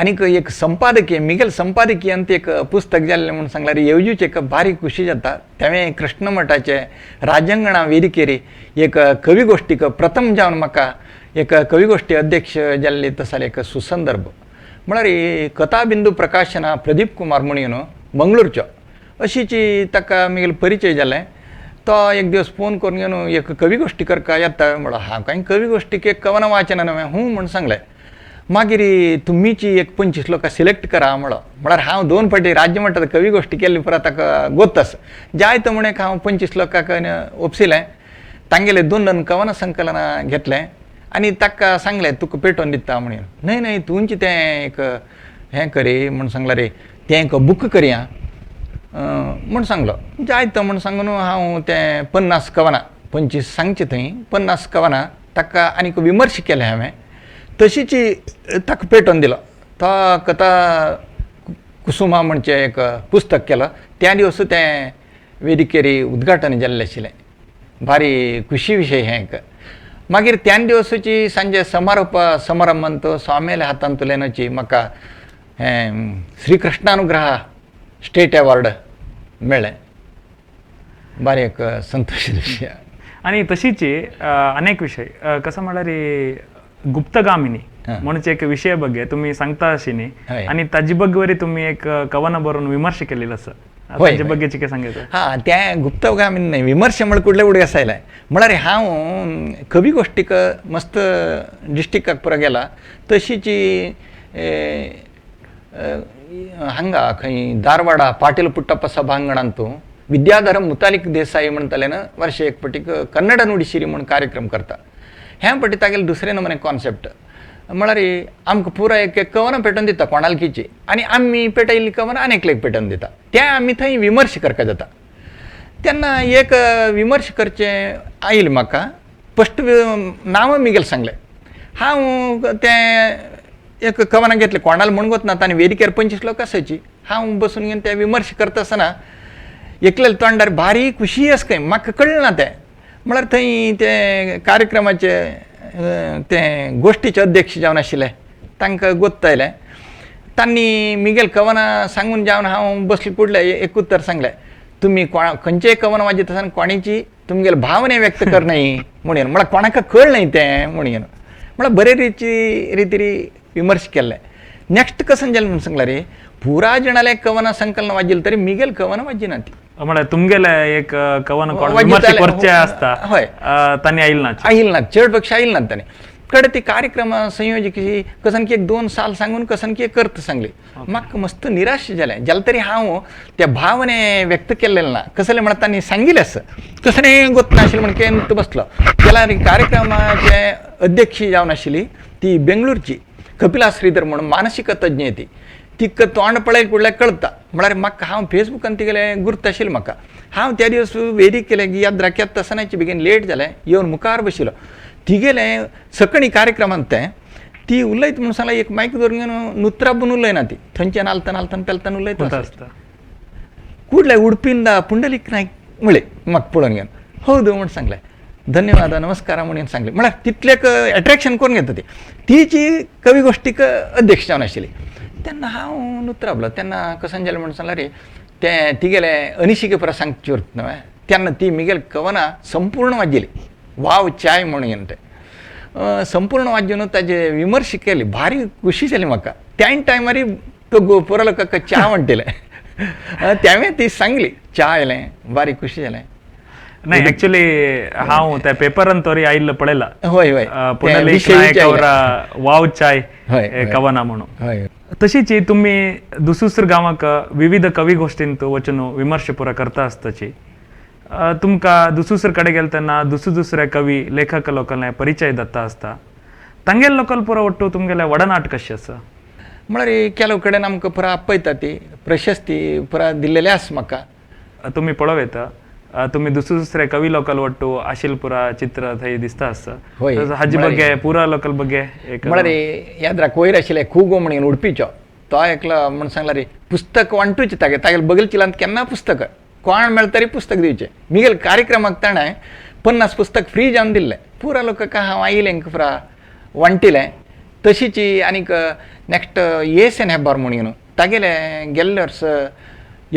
आनीक एक संपादकीय मिगेल संपादकीय अंत एक पुस्तक जाल्लें म्हणून सांगल्यार येवजूच एक बारीक खुशी जाता. तेवें कृष्णमठाचे राजांगणा वेदिकेर एक कविगोष्ठीक प्रथम जावन म्हाका एक कविगोष्ठी अध्यक्ष जाल्ली तसले एक सुसंदर्भ. म्हळ्यार कथाबिंदू प्रकाशना प्रदीप कुमार म्हणून मंगळूरचो अशीची ताका मिगेल परिचय जालें. तो एक दिवस फोन करून घेवन एक कविगोष्ठी करका येता म्हणलो. हांव कांय कविगोष्ठीक एक कवनां वाचना न्हय हूं म्हूण सांगलें. मागीर तुमीची एक 25 लोकां सिलेक्ट करा म्हणलो. म्हळ्यार हांव 2 फावटी राज्य मट्टात कविगोष्ठी केल्ली पुरा ताका गोत आसा. जायत म्हण एक हांव 25 लोकांक ओपसिलें, तांगेले 2 2 कवनां संकलनां घेतलें आनी ताका सांगलें तुका पेटोवन दिता म्हणून. न्हय न्हय तुमचें तें एक हें करी म्हूण सांगलें रे, तें एक बूक करया म्हूण सांगलो. जायत म्हूण सांगून हांव तें 50 कवनां, 25 सांगचें थंय 50 कवनां ताका आनीक विमर्श केलें हांवें, तशीच ताका पेटोवन दिलो. तो कथा कुसुमा म्हणचें एक पुस्तक केलो. त्या दिवस तें वेदिकेर उद्घाटन जाल्लें आशिल्लें. भारी खुशी विशय हें एक. मागीर त्यान दिवसाची सांजे समारोप समारंभांत स्वाम्याल्या हातांतल्यानची म्हाका हें श्रीकृष्णानुग्रह स्टेट अवॉर्ड मेळ्ळें. बारी एक संतोश विशय. आनी तशीच अनेक विशय कसं म्हळ्यार गुप्तगामिनी म्हणचे एक विशय ಬಗ್ಗೆ तुमी सांगता अशी न्ही आनी ताजे ಬಗ್ಗೆ वरी तुमी एक कवना बरोवन विमर्श केलेलो आसा, ताजे ಬಗ್ಗೆ चिके सांगायचं? हां, तें गुप्तगामिनी न्हय विमर्श म्हळ्यार कुडले उडगे आसायलें. म्हळ्यार हांव कवी गोश्टीक मस्त डिस्ट्रिक्टाक पुरा गेला, तशीची हांगा खंय धारवाडा पाटील पुट्टप्पा सभांगणांतू विद्याधर मुतालिक देसाई म्हणटाले न्हू वर्ष एक पटीक कन्नड नुडिशिरी म्हूण कार्यक्रम करता. हें पटी तागेले दुसरे नमुने कॉन्सेप्ट म्हळ्यार आमकां पुराय एक एक कवनां पेटोवन दिता कोणालकीची आनी आमी पेटयल्ली कवनां आनी एकल्याक पेटोवन दिता, तें आमी थंय विमर्श करपा जाता. तेन्ना एक विमर्श करचें आयलें म्हाका, फस्ट नांव मिगेल सांगलें, हांव तें एक कवनां घेतलें कोणाला म्हण ना तांणी वेदिकेर 25 लोक आसायची हांव बसून घेवन ते विमर्श करता आसतना एकल्याल्या तोंडार भारी खुशी आसा खंय म्हाका कळ्ळें ना तें. म्हळ्यार थंय ते कार्यक्रमाचे ते गोश्टीचे अध्यक्ष जावन आशिल्ले तांकां गोत्तायलें तांणी मिगेल कवनां सांगून जावन हांव बसले कुडले एक उत्तर सांगलें तुमी कोणा खंयचेय कवन वाजयता आसतना कोणाची तुमगेले भावने व्यक्त करनाय म्हणून म्हळ्यार कोणाक कळ्ळें तें म्हणून म्हळ्यार बरे रितीरी विमर्श केल्ले. नेक्स्ट कसन जालें म्हणून सांगला रे पुरा जणाले कवनां संकलन वाजिल्लें तरी मिगेल कवनां वाजिना ती. म्हळ्यार तुमगेले एक कवन कोण विमर्श करचे आसता हय तांणी आयल ना आयल ना चड पेक्षा आयल ना तांणी कडे ती कार्यक्रम संयोजक कसन की एक 2 साल सांगून कसन की एक करत सांगली म्हाका मस्त निराश जालें जालें तरी हांव त्या भावने व्यक्त केल्लें ना कसलें म्हळ्यार तांणी सांगिल्लें आसा कसलें गोत नाशिल्लें म्हण केंत बसलो. जाल्यार कार्यक्रमाचे अध्यक्ष जावन आशिल्ली ती बेंगळूरची कपिला श्रीधर म्हणून मानसीक तज्ञ ती तिका तोंड पळय कुडल्यार कळटा म्हळ्यार म्हाका हांव फेसबुकान तिगेलें गुर्त आशिल्लें म्हाका. हांव त्या दिवस वेदीक केलें याद राखयात आसतना बेगीन लेट जालें येवन मुखार बशिल्लो तिगेलें सकणी कार्यक्रमांत तें ती उलयत म्हणून सांगलें एक मायक धरून घेवन नुत्राबून उलयना ती थंयच्यान आलतान आलतान पेलतान उलयता आसता. कुडले उडपिंदा पुंडलीक नायक म्हळें म्हाका पळोवन घेवन हौद म्हण सांगलें धन्यवाद नमस्कार म्हणून सांगलें म्हळ्यार तितलेक एट्रेक्शन करून घेता ती तिची कवी गोश्टीक अध्यक्ष जावन आशिल्ली. तेन्ना हांव नुत्राबलो तेन्ना कसन जालें म्हणून सांगलें रे तें तिगेलें अनिशिके पुरा सांगची न्हय तेन्ना ती मिगेल कवनां संपूर्ण वाजिल्ली वाव चाय म्हणून तें संपूर्ण वाजून ताजे विमर्श केली भारी खुशी जाली म्हाका. त्यान टायमार तो पुरो लोकांक च्या म्हणटिलें त्यावें ती सांगली च्या आयलें भारी खुशी जालें. नाही ऍक्च्युली हांव त्या पेपरान तरी आयिल्लो पळयला हय हय पुंडलीक नायक ಅವರ वाव चाय कवना म्हणून. हय तशीच तुमी दुसुसर गांवाक विविध कवी गोष्टींत वचून विमर्श पुरा करता आसताची तुमकां दुसुसर कडेन गेले तेन्ना दुसरे दुसरे कवी लेखक लोकांले परिचय दत्ता आसता तांगेले लोकल पुरा ಒಟ್ಟು तुमगेले वडनाट कशें आसा? म्हळ्यार ಕೆಲವು कडेन आमकां पुरा आपयता ती प्रशस्ती पुरा दिल्लेले आसा म्हाका. तुमी पळोवं येता तुमी दुसरे दुसरे कवी लोकल ಒಟ್ಟು आशिल पुरा चित्र थंय दिसता आसता हय हाजे ಬಗ್ಗೆ पुरा लोकल ಬಗ್ಗೆ एक म्हळ्यार याद राख वयर आशिल्ले खुगो म्हणून उडपीचो तो एकलो म्हण सांगला रे पुस्तक वांटूचें तागे तागेले बगलचिलांत केन्ना पुस्तक कोण मेळटा तरी पुस्तक दिवचें. मिगेल कार्यक्रमाक ताणें 50 पुस्तक फ्री जावन दिल्लें पुरा लोकांक हांव आयिल्लें पुरा वांटिलें. तशीच आनीक नेक्स्ट एस एन हेब्बार म्हणून तागेले गेल्ले वर्स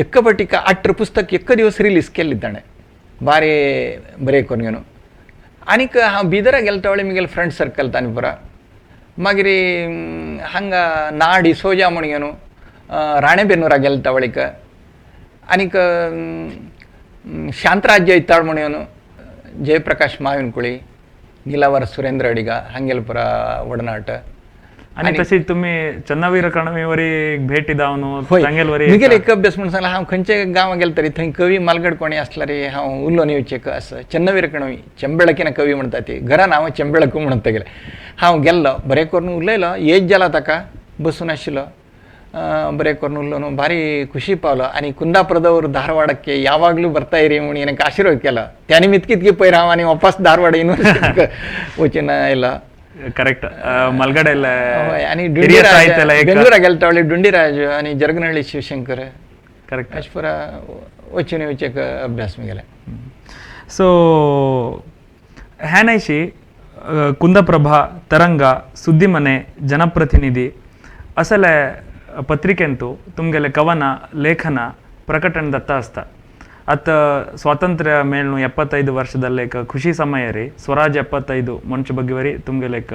एक्क पटिका 8 पुस्तक एक्क दिवस रिलीज केल्ली ताणें बारे बरें करून घेवन. आनीक हांव बिदरा गेलो तवळे मिगेले फ्रेंड सर्कल तांणी पुरा मागीर हांगा नाडी सोजा म्हण घेवन राणेबेन्नूरा गेले तवळीक आनीक शांतराज्य इत्ताळ म्हणून जयप्रकाश माविनकुळी निलावर सुरेंद्र अडिगा हांगेले पुरा वडनाट. आनी तशीच तुमी चन्नावीर कणवीवरी भेटी दावन तांगेलवरी मिगेले एक अभ्यास म्हणून सांगला हांव खंयचे गांवां गेले तरी थंय कवी मालगड कोणी आसल्यार हांव उलोवन येवचें आसा. चन्नवीर कणवी चेंबेळकीन कवी म्हणटा ती घरान हांव चेंबेळक म्हणटा गेले हांव गेल्लो बरें करून उलयलो एज जाला ताका बसून आशिल्लो ಬರೇ ಕೊರ್ನುಲ್ಲನು ಭಾರಿ ಖುಷಿ ಪಾವಲು ಆನಿ ಕುಂದಾಪುರದವರು ಧಾರವಾಡಕ್ಕೆ ಯಾವಾಗಲೂ ಬರ್ತಾ ಇರಿ म्हणून எனக்கு ಆಶೀರ್ವಾದ केला त्याने इतकी पयर हांव आनी वापस धारवाड युनिवर्सिटीक वचून आयलो. करेक्ट मलगडे आनी बेंगळूरा गेले तवळे ಡುಂಡಿರಾಜ್ आनी जरगನಹಳ್ಳಿ ಶಿವಶಂಕರ್ करेक्ट अशें पुरा वचून येवचें अभ्यास गेले. ಸೊ ಹ್ಯಾನೈಶಿ ಕುಂದಪ್ರಭಾ ತರಂಗ ಸುದ್ದಿಮನೆ ಜನಪ್ರತಿನಿಧಿ ಅಸಲೆ ಪತ್ರಿಕೆಂತು ತುಮಗೆಲೆ ಕವನ ಲೇಖನ ಪ್ರಕಟಣೆ ದತ್ತ ಆಸ್ತ ಅತ್ತ ಸ್ವಾತಂತ್ರ್ಯ ಮೇಳ್ನು 75 ವರ್ಷದಲ್ಲೇಕ ಖುಷಿ ಸಮಯ ರೀ ಸ್ವರಾಜ್ 75 ಮಂಚ ಬಗ್ಗೆ ವರಿ ತುಮಗೆಲೇಕ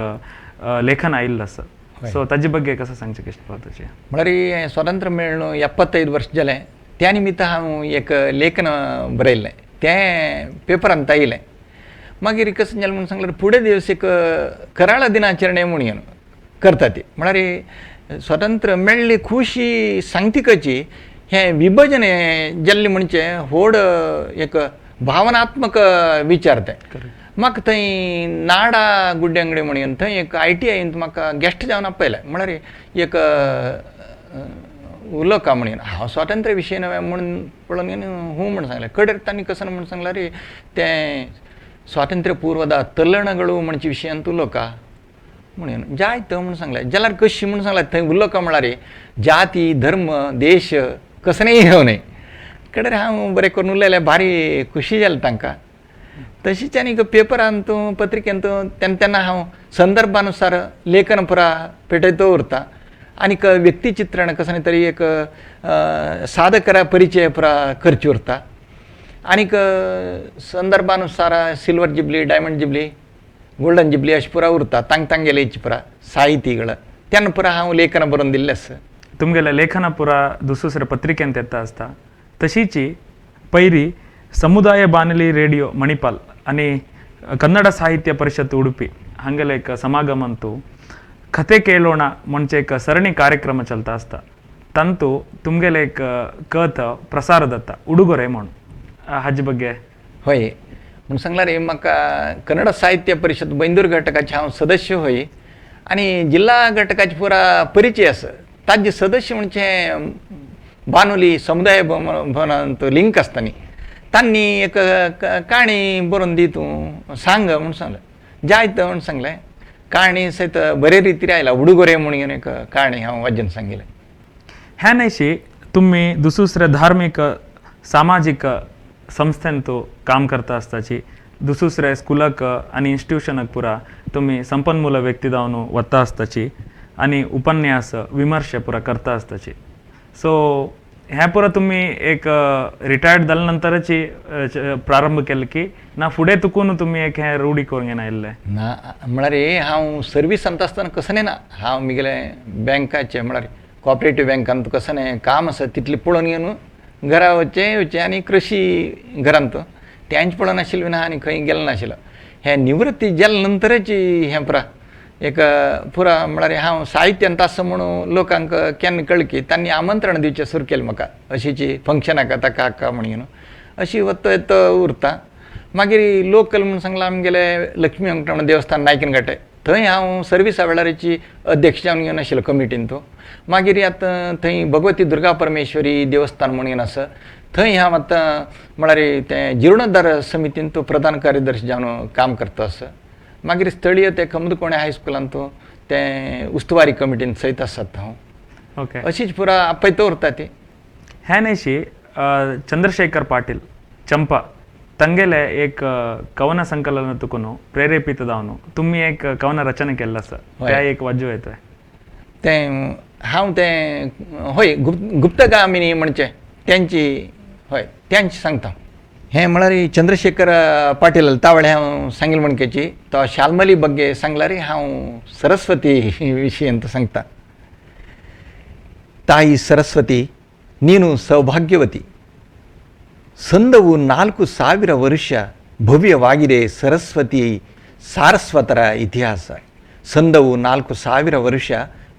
ಲೇಖನ ಇಲ್ಲ ಸರ್. ಸೊ ತಜ್ಜಿ ಬಗ್ಗೆ कसं सांगचें कशें म्हळ्यार स्वातंत्र्य मेळ्ळो 75 वर्ष जालें त्या निमित्त हांव एक लेखन बरयल्लें तें पेपरांत आयलें. मागीर कशें जालें म्हणून सांगल्यार फुडें दिवस एक कराळ दिनाचरणें म्हणून करता ती म्हळ्यार स्वातंत्र्य मेळ्ळी खुशी सांगतिकची हें विभजन जाल्लें म्हणचे व्हड एक भावनात्मक विचार तें. म्हाका थंय नाडा गुड्डे अंगडी म्हणून थंय एक ITI म्हाका गेस्ट जावन आपयलें म्हळ्यार एक उलोवका म्हणून हांव स्वातंत्र्य विशय न्हय म्हणून पळोवन हूं म्हण सांगलें. कडेर तांणी कसो म्हण सांगल्यार तें स्वातंत्र्य पूर्वದ तल्लणಗಳು म्हणचे विशयांत उलोवका म्हणून जायत म्हणून सांगलें. जाल्यार कशी म्हणून सांगलें थंय उलोवका म्हळ्यार जाती धर्म देश कसलेंय येवं न्हय कडेन हांव बरें करून उलयलें, भारी खुशी जाली तांकां. तशीच आनी पेपरांत पत्रिकेंत तेन्ना तेन्ना हांव संदर्भानुसार लेखन पुरा पेटयत उरता आनीक व्यक्तिचित्रण कसलें तरी एक साधकरा परिचय पुरा करची उरता आनीक संदर्भानुसार silver jubilee, diamond jubilee, golden jubilee अशें पुरा उरता तांग तांगेले पुरा साहित्यिകൾ तेन्ना पुरा हांव लेखन बरोवन दिल्लें आसा. तुमगेलें लेखन पुरा दुसरे पत्रिकेंत येता आसता. तशीची पयरी समुदाय बानली रेडियो मणिपाल आनी कन्नड साहित्य परिषद उडुपी हांगेले एक समागमंतू कथे केळोಣ म्हणजे एक सರಣಿ ಕಾರ್ಯಕ್ರಮ चलता आसता. ತಂತು तुमगेले एक कथ प्रसार जाता उडुगोरे म्हूण हाजे ಬಗ್ಗೆ. हय म्हूण सांगल्यार म्हाका कन्नड साहित्य परिषद बैंदूर घटकाचे हांव सदस्य हय आनी जिल्हा घटकाचे पुरा परिचय आसा. ताजे सदस्य म्हणजे बानोली समुदाय भवनांत लिंक आसता न्ही, तांणी एक काणी बरोवन दी तूं सांग म्हूण सांगलें. जायत म्हूण सांगलें. काणी सयत बरे रितीर आयला उडुगोरे म्हणून एक काणी हांव वाजून सांगिल्लें. ह्या न्हयशी तुमी दुसरे धार्मीक सामाजीक संस्थेंत काम करता आसताची, दुसरे स्कुलाक आनी इन्स्टिट्युशनाक पुरा तुमी संपन्मूल व्यक्ती जावन वता आसताची आनी उपन्यास विमर्श पुरा करता आसताची. सो हें पुरा तुमी एक रिटायर्ड जाले नंतरच प्रारंभ केलें की ना फुडें तुकून तुमी एक हें रुढी करूंक येना आयिल्लें? ना म्हळ्यार हांव सर्विसांत आसतना कसलें ना, हांव म्हगेलें बँकाचें म्हळ्यार कॉपरेटीव बँकांत कसलें काम आसा तितलें पळोवन घेवन घरा वचचें येवचें आनी कृशी घरांत तेंच पळोवन आशिल्लें ना आनी खंय गेलें नाशिल्लें. हें निवृत्ती जाले नंतरच हें पुरा एक पुरा म्हळ्यार हांव साहित्यांत आसा म्हणून लोकांक केन्ना कळ्ळें की तांणी आमंत्रण दिवचें सुरू केलें म्हाका अशीची फंक्शनाक ताका हाका म्हणून अशी वता येता उरता. मागीर लोकल म्हूण सांगलां आमगेलें लक्ष्मी वेंकटरमण देवस्थान नायकीन घाटे थंय हांव सर्विसा वेळारची अध्यक्ष जावन घेवन आशिल्लो कमिटीन तो. मागीर आतां थंय भगवती दुर्गा परमेश्वरी देवस्थान म्हणून आसा थंय हांव आतां म्हळ्यार तें जिर्णोद्धार समितीन तो प्रधान कार्यदर्शी जावन काम करता आसा. मागीर स्थळीय ते कमदकोणे हायस्कुलांत तें उस्तवारी कमिटीन सयत आसात हांव. ओके अशीच पुरा आपयत उरता ती. ह्या न्हयशी चंद्रशेखर पाटील चंपा तंगेले एक कवन संकलन तुकून प्रेरेपित जावन तुमी एक कवन रचना केल्लो आसा त्या एक वाजू येता तें हांव तें हय गुप्तगामिनी म्हणचें तेंची हय तेंच सांगता. हें म्हळ्यार चंद्रशेखर पाटील तावळे हांव सांगिल्लें म्हणकेची तो शाल्मली बग्गे सांगल्यार हांव सरस्वती विशयंत सांगता. ತಾಯಿ ಸರಸ್ವತಿ ನೀನು ಸೌಭಾಗ್ಯವತಿ, ಸಂದವು 4000 ವರ್ಷ ಭವ್ಯವಾಗಿದೆ ಸರಸ್ವತಿ ಸಾರಸ್ವತರ ಇತಿಹಾಸ. ಸಂದವು 4000 ವರ್ಷ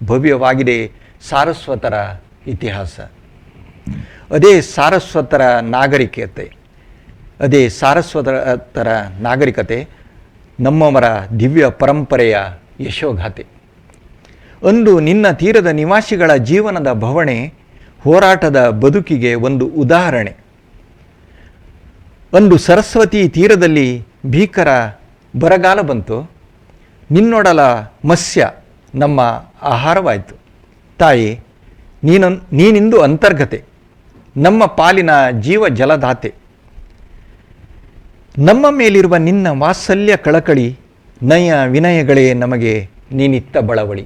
ಭವ್ಯವಾಗಿದೆ ಸಾರಸ್ವತರ ಇತಿಹಾಸ. ಅದೇ ಸಾರಸ್ವತರ ನಾಗರಿಕತೆ, ಅದೇ ಸಾರಸ್ವತರ ನಾಗರಿಕತೆ ನಮ್ಮವರ ದಿವ್ಯ ಪರಂಪರೆಯ ಯಶೋಗಾಥೆ. ಅಂದು ನಿನ್ನ ತೀರದ ನಿವಾಸಿಗಳ ಜೀವನದ ಭವಣೆ ಹೋರಾಟದ ಬದುಕಿಗೆ ಒಂದು ಉದಾಹರಣೆ. ಅಂದು ಸರಸ್ವತಿ ತೀರದಲ್ಲಿ ಭೀಕರ ಬರಗಾಲ ಬಂತು, ನಿನ್ನೊಡಲ ಮತ್ಸ್ಯ ನಮ್ಮ ಆಹಾರವಾಯಿತು. ತಾಯಿ ನೀನಿಂದು ಅಂತರ್ಗತೆ, ನಮ್ಮ ಪಾಲಿನ ಜೀವ ಜಲದಾತೆ. ನಮ್ಮ ಮೇಲಿರುವ ನಿನ್ನ ವಾತ್ಸಲ್ಯ ಕಳಕಳಿ ನಯ ವಿನಯಗಳೇ ನಮಗೆ ನೀನಿತ್ತ ಬಳವಳಿ.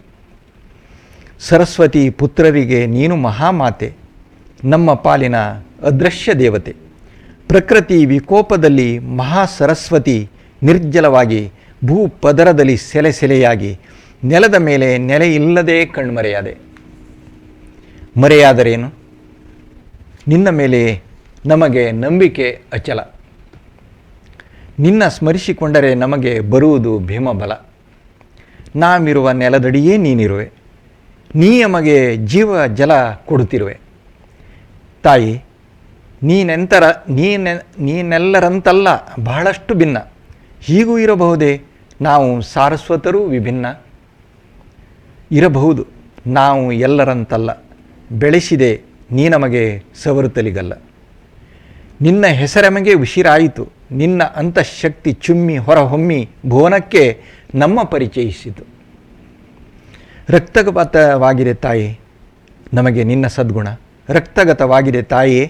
ಸರಸ್ವತಿ ಪುತ್ರರಿಗೆ ನೀನು ಮಹಾಮಾತೆ, ನಮ್ಮ ಪಾಲಿನ ಅದೃಶ್ಯ ದೇವತೆ. ಪ್ರಕೃತಿ ವಿಕೋಪದಲ್ಲಿ ಮಹಾಸರಸ್ವತಿ ನಿರ್ಜಲವಾಗಿ ಭೂಪದರದಲ್ಲಿ ಸೆಲೆ ಸೆಲೆಯಾಗಿ ನೆಲದ ಮೇಲೆ ನೆಲೆಯಿಲ್ಲದೆ ಕಣ್ಮರೆಯಾದೆ. ಮರೆಯಾದರೇನು, ನಿನ್ನ ಮೇಲೆ ನಮಗೆ ನಂಬಿಕೆ ಅಚಲ. ನಿನ್ನ ಸ್ಮರಿಸಿಕೊಂಡರೆ ನಮಗೆ ಬರುವುದು ಭೀಮಬಲ. ನಾವಿರುವ ನೆಲದಡಿಯೇ ನೀನಿರುವೆ, ನೀ ನಮಗೆ ಜೀವ ಜಲ ಕೊಡುತ್ತಿರುವೆ. ತಾಯಿ ನೀನೆಲ್ಲರಂತಲ್ಲ, ಬಹಳಷ್ಟು ಭಿನ್ನ. ಹೀಗೂ ಇರಬಹುದೇ, ನಾವು ಸಾರಸ್ವತರೂ ವಿಭಿನ್ನ ಇರಬಹುದು. ನಾವು ಎಲ್ಲರಂತಲ್ಲ, ಬೆಳೆಸಿದೆ ನೀ ನಮಗೆ ಸವರುತ್ತಲಿಗಲ್ಲ. ನಿನ್ನ ಹೆಸರಮಗೆ ಉಸಿರಾಯಿತು, ನಿನ್ನ ಅಂತಃಶಕ್ತಿ ಚುಮ್ಮಿ ಹೊರಹೊಮ್ಮಿ ಭುವನಕ್ಕೆ ನಮ್ಮ ಪರಿಚಯಿಸಿತು. ರಕ್ತಗತವಾಗಿದೆ ತಾಯಿ ನಮಗೆ ನಿನ್ನ ಸದ್ಗುಣ, ರಕ್ತಗತವಾಗಿದೆ ತಾಯಿಯೇ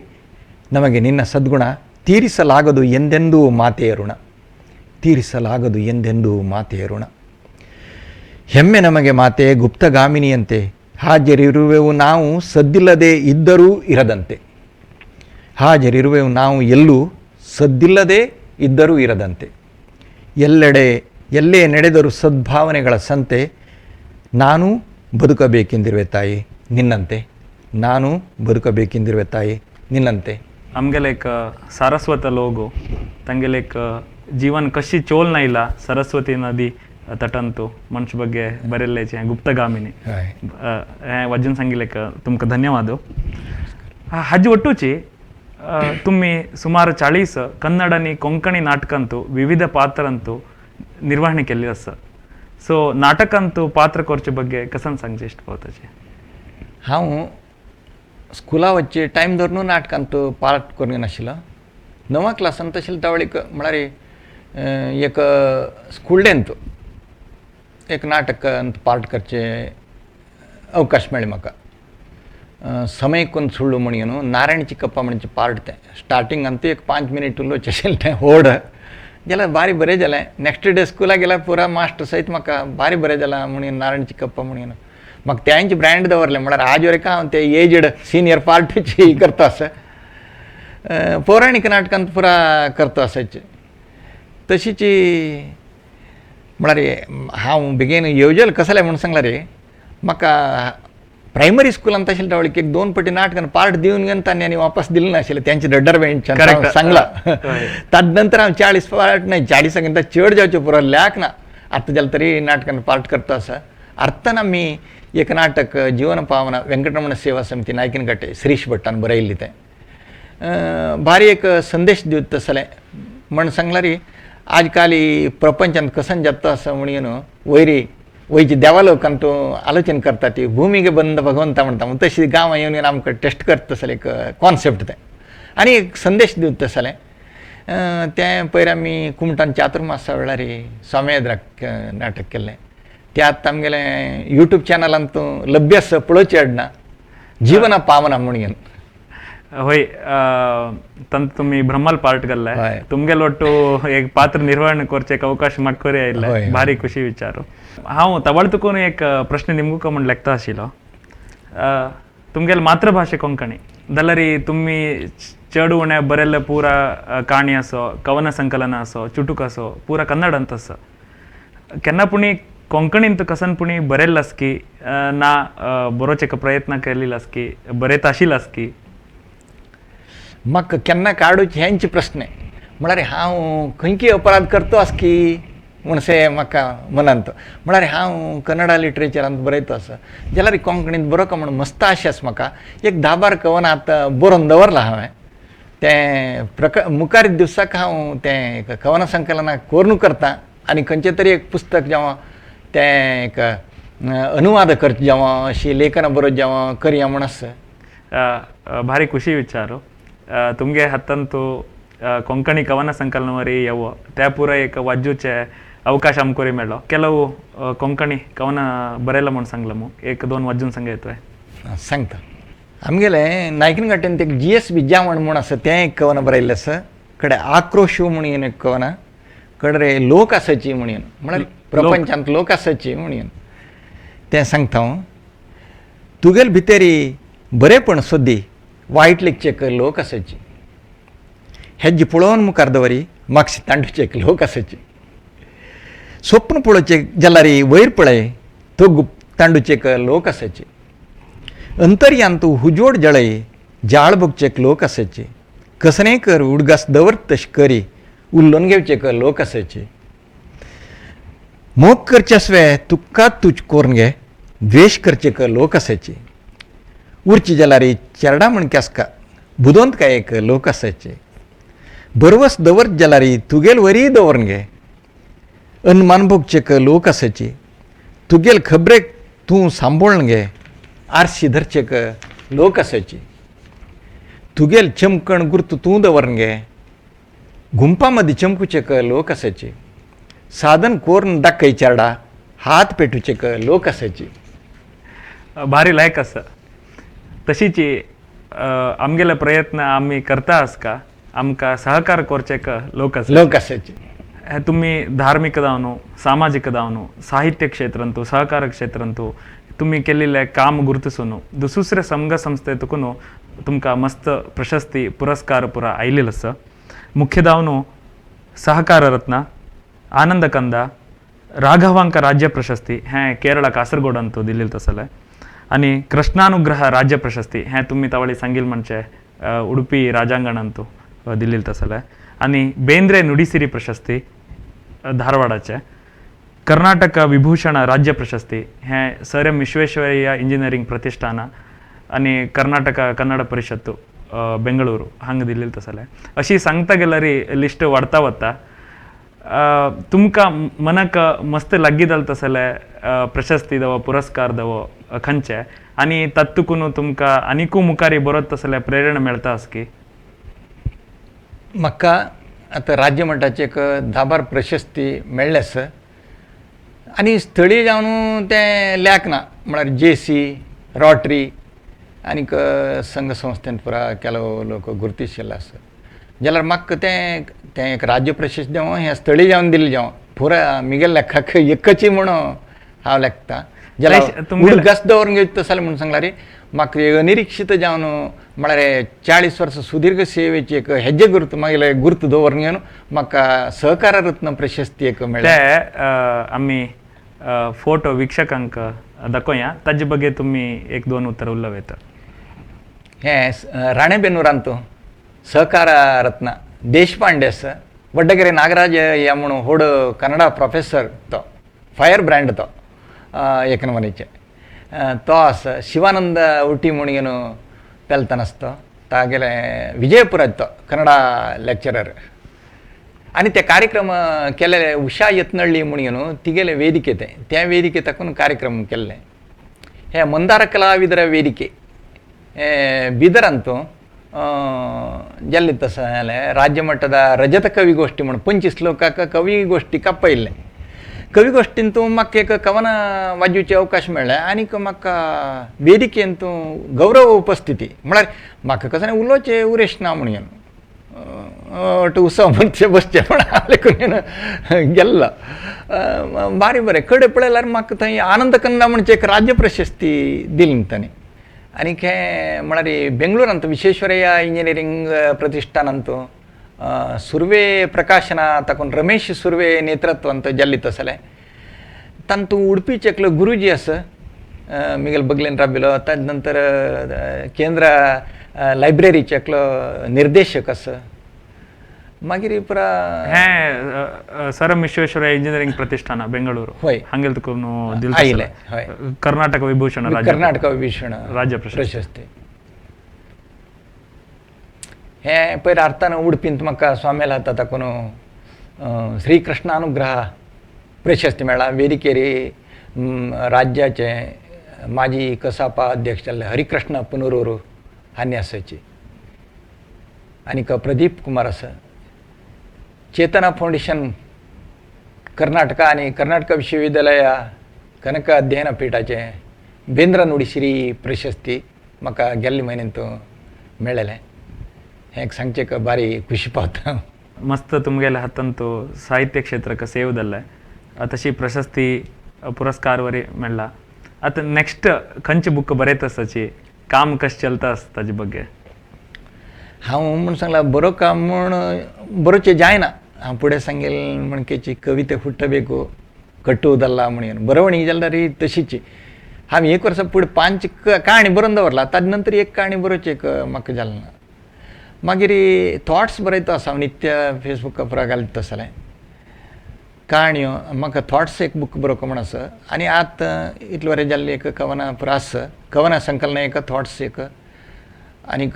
ನಮಗೆ ನಿನ್ನ ಸದ್ಗುಣ, ತೀರಿಸಲಾಗದು ಎಂದೆಂದೂ ಮಾತೆಯ ಋಣ, ತೀರಿಸಲಾಗದು ಎಂದೆಂದೂ ಮಾತೆಯ ಋಣ. ಹೆಮ್ಮೆ ನಮಗೆ ಮಾತೆ ಗುಪ್ತಗಾಮಿನಿಯಂತೆ, ಹಾಜರಿರುವೆವು ನಾವು ಸದ್ದಿಲ್ಲದೆ ಇದ್ದರೂ ಇರದಂತೆ, ಹಾಜರಿರುವೆವು ನಾವು ಎಲ್ಲೂ ಸದ್ದಿಲ್ಲದೆ ಇದ್ದರೂ ಇರದಂತೆ. ಎಲ್ಲೆಡೆ ಎಲ್ಲೇ ನಡೆದರೂ ಸದ್ಭಾವನೆಗಳ ಸಂತೆ, ನಾನು ಬದುಕಬೇಕೆಂದಿರುವೆ ತಾಯಿ ನಿನ್ನಂತೆ, ನಾನು ಬದುಕಬೇಕೆಂದಿರುವೆ ತಾಯಿ ನಿನ್ನಂತೆ. आमगेले एक सारस्वत लोगो ತಂಗೆಲೇಕ್ ಜೀವನ್ ಕಶಿ ಚೋಲ್ನ ಇಲ್ಲ ಸರಸ್ವತಿ ನದಿ ತಟಂತು ಮನುಷ್ಯ ಬಗ್ಗೆ ಬರೆಲ್ಲೇಚೆ ಗುಪ್ತಗಾಮಿನಿ ವಜ್ಜನ್ ಸಂಗಿಲೇಕ ತುಮಕ ಧನ್ಯವಾದ. ಹಜ್ ಒಟ್ಟುಚಿ ತುಮ್ಮಿ ಸುಮಾರು 40 ಕನ್ನಡನಿ ಕೊಂಕಣಿ ನಾಟಕಂತೂ ವಿವಿಧ ಪಾತ್ರಂತೂ ನಿರ್ವಹಣೆ ಕೆಲ್ಲಿ ಅಸ. ಸೊ ನಾಟಕಂತೂ ಪಾತ್ರ ಕೊರ್ಚೆ ಬಗ್ಗೆ ಕಸನ್ सांगचे इश्ट पावताचे. हांव स्कुला वच्चे टायम धरून नाटकांत पार्ट करून नाशिल्लो. णवा क्लासांत आशिल्लो त्यावेळी म्हळ्यार एक स्कूल डेंत एक नाटकांत पार्ट करचे अवकाश मेळ्ळें म्हाका. समयक्ಕೊಂದು ಸುಳ್ಳು म्हणून नारायण चिಕ್ಕಪ್ಪ म्हणचे पार्ट तें स्टार्टिंग अंत एक 5 मिनिट उलोवचें आशिल्लें तें व्हड जाल्यार भारी बरें जालें. नेक्स्ट डे स्कुलाक गेल्यार पुरा मास्टर सयत म्हाका भारी बरें जालां म्हणून नारायण चिಕ್ಕप्प म्हणून म्हाका तेंच ब्रँड दवरलें. म्हळ्यार आज वरेक हांव ते एजड सिनियर पार्टूच करता आसा. पौराणीक नाटकांत पुरा करता आसाचे. तशीच म्हळ्यार हांव बेगीन येवजल कसलें म्हूण सांगलां रे म्हाका प्रायमरी स्कुलांत आशिल्ले त्या वेळी एक 2 पटी नाटकान पार्ट दिवन घेवन तांणी आनी वापस दिलें नाशिल्लें तेंचे रड्डर बेंचान सांगलां. ताजे नंतर हांव 40 पार्ट न्हय 40 गिंता चड जावचें पुरो ल्याक ना आतां जाल्यार तरी नाटकान पार्ट करता आसा. अर्थान आमी एक नाटक जीवन पावना वेंकटरमण सेवा समिती नायकीनकट्टे श्रीश भट्टान बरयल्लें तें भारी एक संदेश दिवता तसलें म्हण सांगल्यार आजकाल प्रपंचांत कसन जाता आसा म्हणून वयरी वयची देवा लोकांत तूं आलोचन करता ती भूमिगे बंद भगवंता म्हणटा म्हण तशी गांवां येवन येवन आमकां टेस्ट करता तसलें एक कॉन्सेप्ट तें आनी एक संदेश दिवता तसलें. तें पयर आमी कुमटान चातुर्मासा वेळार स्वामी नाटक केल्लें तें आतां आमगेलें यूट्यूब चॅनलांत तूं लभ्य आसा पळोवचें हाडना जीवना पावना म्हणून. होय ತಂತ तुम्ही ब्रह्मल पार्ट गल्ले तुमगेल ಒಟ್ಟು एक पात्र निर्वहण करचे एक अवकाश म्हाका खरी आयिल्ले भारी खुशी विचार. हांव तवळ तुकून एक प्रश्न निमगू म्हण लेखता आशिल्लो. तुमगेल मातृभाषे कोंकणी जाल्यार तुमी चड उणे बरेल्ले पूरा काणी आसो कवन संकलन आसो चुटूक आसो पूरा कन्नडांत आसा. केन्ना पुणी कोंकणींत कसन पुणी बरेल्ल आसकी ना बरोवचे प्रयत्न केल्ले आसकी बरयता आशिल्ले आसकी? म्हाका केन्ना काडूच हेंच प्रस्न म्हळ्यार हांव खंयची अपराध करतो आसकी म्हणसे म्हाका मनांत. म्हळ्यार हांव कन्नडा लिटरेचरांत बरयतो आसा जाल्यार कोंकणींत बरोवंक म्हण मस्त आशा आसा म्हाका. एक 10-12 कवनां आतां बरोवन दवरलां हांवें तें मुखार दिवसाक हांव तें एक कवना संकलनाक कोरून करता आनी खंयचें तरी एक पुस्तक जावं तें एक अनुवाद करचें जावं अशी लेखनां बरोवप जावं करया म्हूण आसा. भारी खुशी विचार. तुमगे हातांतू ಕೊಂಕಣಿ ಕವನ ಸಂಕಲನವರಿ ಯವ್ವ त्या ಪೂರ एक वाज्जूचे अवकाश आमकोरी मेळ्ळो. ಕೆಲವು ಕೊಂಕಣಿ ಕವನ बरयला म्हूण सांगला मू एक 2 वाजून सांग येतोय. सांगता. आमगेलें नायकीनघाटेन एक जी एस विद्यावण म्हूण आसा तें एक कवन बरयल्लें आसा. कडे आक्रोश म्हणून एक कवन कडे लोक आसाची म्हणून म्हळ्यार प्रपंचांत लोक आसाची म्हणून तें सांगता हांव. तुगेल भितरी बरेपण सोदी वायट लेखचे लोक आसाची हेज्ज पळोवन मुखार दवरी मागशी तांडूचे एक लोक आसाची स्वप्न पळोवचें जाल्यार वयर पळय तो तांडूचे एक लोक आसाची अंतर्यांत हुजोड जळय जाळ भोगचे एक लोक आसाची कसनें कर उडगास दवर तशें करी उल्लोवन घेवचे एक लोक आसाची मोग करचे आसवे तुका तूच कोरून घे द्वेश करचे एक लोक आसाची उरची जाल्यार चेरडा म्हण केसका बुदवंत काय एक लोक आसाची बरवस दवर जाल्यार तुगेल वरी दवरून घे अनमान भोगचे एक लोक आसाची तुगेल खबरेक तूं सांबोळून घे आरशी धरचे एक लोक आसाची तुगेल चमकण गुर्त तूं दवरून घे गुंपा मदीं चमकुचे एक लोक आसाची साधन कोरून दाखय चेरडा हात पेटूचे एक लोक आसाची. भारी लायक आसा. तशीच आमगेले प्रयत्न आमी करता आसका आमकां सहकार करचेक लोक आसा. लोक आसाचे. हे तुमी धार्मिक जावन, सामाजिक जावन, साहित्य क्षेत्रांतू, सहकार क्षेत्रांतू तुमी केल्लें काम गुर्तिसून दुसरे संघ संस्थे तुकून तुमकां मस्त प्रशस्ती पुरस्कार पुरा आयिल्लो आसा. मुख्य जावन सहकार रत्न, आनंद कंद, राघवांक राज्य प्रशस्ती हें केरळ कासरगोडांतू दिल्लें तसलें, आनी कृष्णानुग्रह राज्य प्रशस्ती हें तुमी तवळी सांगील म्हणचे उडुपी राजांगणांतू दिल्लें तसलें, आनी बेंद्रे नुडिसिरी प्रशस्ती धारवाडाचे, कर्नाटक विभूषण राज्य प्रशस्ती हें सर एम विश्वेश्वरಯ್ಯ इंजिनियरींग प्रतिष्ठान आनी कर्नाटक कन्नड परिषद बेंगळुरू हांगा दिल्लें तसलें. अशी सांगता गेल्यार लिस्ट वाडता वता. तुमकां मनाक मस्त लागीं जाता तसले प्रशस्ती दवो, पुरस्कार दवो खंयचे, आनी तातूंतून तुमकां आनिकूय मुखार बरोत तसले प्रेरणा मेळटा आसकी? म्हाका आतां राज्य मट्टाचे एक 10-12 प्रशस्ती मेळ्ळे आसा आनी स्थळीय जावन तें लेख ना, म्हळ्यार जे सी, रॉटरी आनीक संघ संस्थेन पुरा केलो लोक गुर्तिशिल्लो आसा. जाल्यार म्हाका तें तें एक राज्य प्रशस्ती जावं हें स्थळीय जावन दिल्लें जावं पुरा मिगेल लेखाक एकची म्हूण हांव लेखता. जाल्यार उडगास दवरून घेता तसो म्हूण सांगल्यार म्हाका एक अनिरिक्षीत जावन म्हळ्यार 40 वर्सां सुदीर्घ सेवेची एक हेजे गुर्त मागीर गुर्त दवरून घेवन म्हाका सहकार रत्न प्रशस्ती एक मेळ्ळी. ते आमी फोटो वीक्षकांक दाखोवया, ताजे ಬಗ್ಗೆ तुमी एक दोन उतर उलोवं. हें राणेबेन्नूरांतू सहकार रत्न देशपांडे आसा, वड्डगेरे नागराज या म्हूण व्हड कन्नडा प्रोफेसर, तो फायर ब्रँड तो एक नंबरीचे तो आसा. शिवानंद उटी म्हूण घेवन पेलतान आसता, तागेले विजयपुरांत तो कन्नडा लेक्चरर. आनी ते कार्यक्रम केल्ले उषा यत्नಳ್ಳಿ म्हूण घेवन तिगेले ವೇದಿಕೆ ते त्या ವೇದಿಕೆ तकून कार्यक्रम केल्ले. हे मंदार कलाविदರ ವೇದಿಕೆ ಬೀದರಂತೂ ಜಲ್ಲಿ ತಸಲೆ ರಾಜ್ಯ ಮಟ್ಟದ ರಜತ ಕವಿಗೋಷ್ಠಿ म्हूण 25 लोकांक कविगोष्ठी कपयल्लें. कविगोष्ठींतू म्हाका एक कवना वाजोवचे अवकाश मेळ्ळे आनीक म्हाका वेदिकेंतू गौरव उपस्थिती, म्हळ्यार म्हाका कशें उलोवचें उरेश ना म्हूण घेवन अट उत्सव म्हणचे बसचें म्हण हांव लेखून गेल्लो. बारी बरें कडे पळयल्यार म्हाका थंय आनंद कंदा म्हणचे एक राज्य प्रशस्ती दिली तांणी. आनीक हें म्हळ्यार बेंगळुरांत विश्वेश्वरಯ್ಯ इंजिनियरींग प्रतिष्ठानांतू सुर्वे प्रकाशना ताकून रमेश सुर्वे नेतृत्वांत जाल्ली तसलें. तांतू उडपीचे एकलो गुरुजी आसा मिगेल बगलेन राबिलो, ताजे नंतर केंद्र लायब्ररीचे एकलो निर्देशक आसा. मागीर पुरा हें सर एम विश्वेश्वरಯ್ಯ इंजिनियरींग प्रतिष्ठान बेंगळुरू हय हांगेल तुका आयलें. हय, कर्नाटक विभूषण, कर्नाटक विभूषण राज्य प्रशस्ती. हें पयर अर्थान उडपींत म्हाका स्वाम्याला हाता ताकून श्रीकृष्ण अनुग्रह प्रशस्ती मेळ्ळा. वेदिकेर राज्याचे माजी कसापा अध्यक्ष जाल्ले हरिकृष्ण पुनरूर हांणी आसाची, आनीक प्रदीप कुमार आसा. चेतना फावंडेशन कर्नाटका आनी कर्नाटक विश्वविद्यालय कनक अध्ययन पीठाचे बेंद्र नुडिशिरी प्रशस्ती म्हाका गेल्ले म्हयन्यांत मेळ्ळेलें. हें सांगचें बारी खुशी पावता. मस्त तुमगेले हातांतू साहित्य क्षेत्रಕ್ಕೆ ಸೇವದಲ್ಲೇ तशी प्रशस्ती पुरस्कार वरी मेळ्ळा. आतां नेक्स्ट खंयचे बुक बरयता आसताची काम कशें चलता आसता ताजे ಬಗ್ಗೆ? हांव म्हूण सांगलां बरोवंक म्हूण बरोवचें जायना. हांव फुडें सांगेल म्हणकेची कविते ಹುಟ್ಟಬೇಕು ಕಟ್ಟುವುದಲ್ಲ म्हणून बरवणी जाल्यार तशीची. हांवें एक वर्सा फुडें 5 काणी बरोवन दवरला, ताजे नंतर एक काणी बरोवचें एक म्हाका जालें ना. मागीर थॉट्स बरयता आसा हांव नित्य फेसबुका पुरा घालता तसलें काणयो. म्हाका थॉट्स एक बूक बरोवंक म्हूण आसा. आनी आतां इतलें बरें जाल्लें एक कवनां पुरा आसा, कवनां संकलन एक, थॉट्स एक, आनीक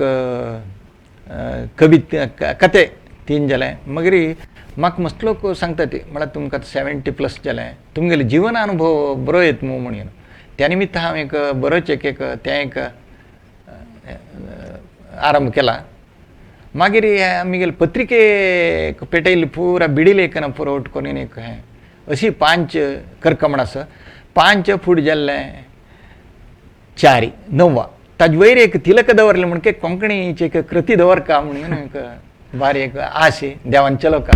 कविता कथे 3 जालें. मागीर म्हाका मस्त लोक सांगता ती म्हळ्यार तुमकां 70+ जालें, तुमगेले जीवन अनुभव बरोवं मू म्हणून. त्या निमित्त हांव एक बरोवचें एक तें एक आरंभ केला. मागीर आमगेले पत्रिके पेटयल्ली पुरा बिडी लेखन पुरो उठकोन एक हें अशी 5 करकमण आसा. 5 फूट जाल्लें, चारी नव्वा ताजे वयर एक तिलक दवरलें म्हणके कोंकणीची एक कृती दवरका म्हणून एक बारी एक आशे देवान चलोका.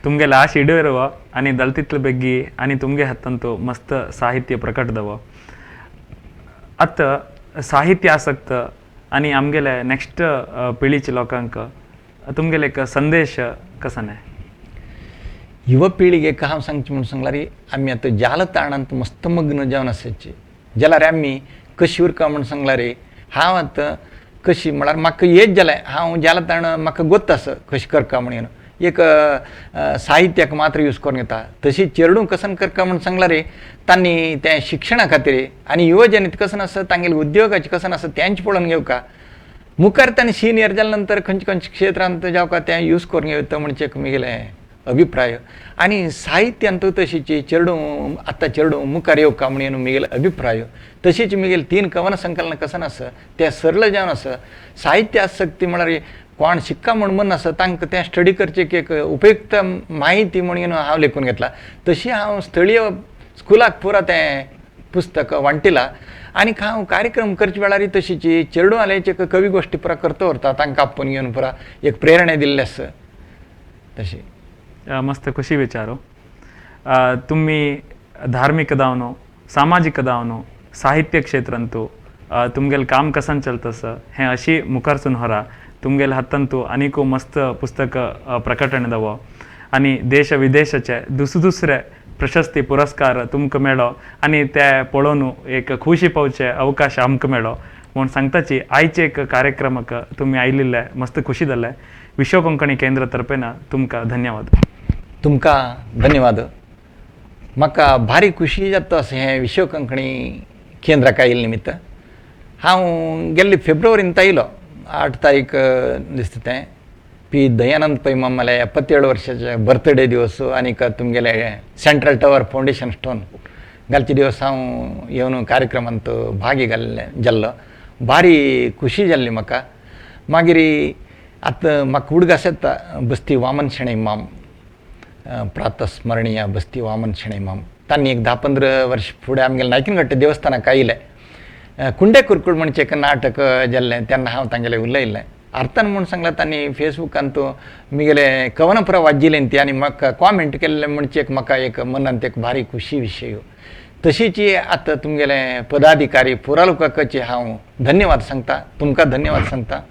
तुमगेले आश इडवेरव आनी दलतित्ल बेग्गी आनी तुमगे हत्तंतु मस्त साहित्य प्रकट दव. आतां साहित्य आसक्त आनी आमगेले नेक्स्ट पिळीचे लोकांक तुमगेले एक संदेश कसने? युव पिळिगेक हांव सांगचें म्हूण सांगल्यार आमी आतां जालताणांत मस्त मग्न जावन आसाची जाल्यार आमी कशी उरका म्हूण सांगल्यार हांव आतां कशी म्हळ्यार म्हाका येत जालें हांव जालताण म्हाका गोत्त आसा कशें करका म्हणून एक साहित्याक मात्र यूज करून घेता. तशी चेडूं कसन करका म्हूण सांगल्यार तांणी तें शिक्षणा खातीर आनी युवजनीत कसन आसा तांगेले उद्योगाचें कसन आसा तेंच पळोवन घेवका मुखार तांणी सिनियर जाल्या नंतर खंयचे खंयचे क्षेत्रांत जावका तें यूज करून घेवता म्हणचे म्हगेलें अभिप्राय. आनी साहित्यांत तशीची चेडूं आतां चेडूं मुखार येवका म्हणून म्हगेलो अभिप्राय. तशीच म्हगेले 3 कवन संकलन कसन आसा तें सरळ जावन आसा. साहित्य आसक्ती म्हळ्यार कोण शिक्का म्हूण मन आसा तांकां तें स्टडी करचें एक उपयुक्त म्हायती म्हणून हांव लेखून घेतला. तशी हांव स्थळीय स्कुलाक पुरा तें पुस्तक वांटिलां आनी हांव कार्यक्रम करचे वेळार तशीची चेडूं आल्याचे कवी गोश्टी पुरा करता उरता तांकां आपोवन घेवन पुरा एक प्रेरणा दिल्ली आसा. तशी मस्त खुशी विचारो. तुम्ही धार्मिक दावनो सामाजिक दावनो साहित्य क्षेत्रांतु तुमगेले काम कसन चलतस हें अशी मुखारसून होरा तुमगेले हत्तंतु अनेको मस्त पुस्तक प्रकटण दवो आनी देश विदेशाचे दुसरे दुसरे प्रशस्ती पुरस्कार तुमकां मेळो आनी ते पळोवन एक खुशी पावचे अवकाश आमकां मेळो म्हूण सांगताची आयचे एक कार्यक्रमाक तुमी आयिल्ले मस्त खुशी जाले. विश्व कोंकणी केंद्र तर्फेन तुमकां धन्यवाद. तुमकां धन्यवाद. म्हाका भारी खुशी जाता अशें हें विश्व कोंकणी केंद्राक आयिल्ले निमित्त. हांव गेल्ले फेब्रुवारींत आयलो 8 तारीख दिसता तें पी दयानंद पै मामाले 77 वर्साचे बर्थडे दिवस आनीक तुमगेले सेंट्रल टवर फावंडेशन स्टोन घालचे दिवस हांव येवन कार्यक्रमांत भागी घाल्ले जाल्लो भारी खुशी जाल्ली म्हाका. मागीर आतां म्हाका उडगास येता बस्ती वामन शणै माम प्रातस्मरणीय बस्ती वामन शणै माम तांणी एक 10-15 वर्ष फुडें आमगेले नायकीनघट्ट देवस्थानाक आयिल्लें कुंडे कुरकूड म्हणचे एक नाटक जाल्लें तेन्ना हांव तांगेलें उलयल्लें. अर्थान म्हूण सांगलां तांणी फेसबुकांत म्हगेले कवनां पुरा वाजिल्लीं ती आनी म्हाका कॉमेंट केल्लें म्हणचे एक म्हाका एक मनांत एक भारी खुशी विशय. तशीच आतां तुमगेले पदाधिकारी पुरा लोकांचे हांव धन्यवाद सांगता तुमकां धन्यवाद सांगता.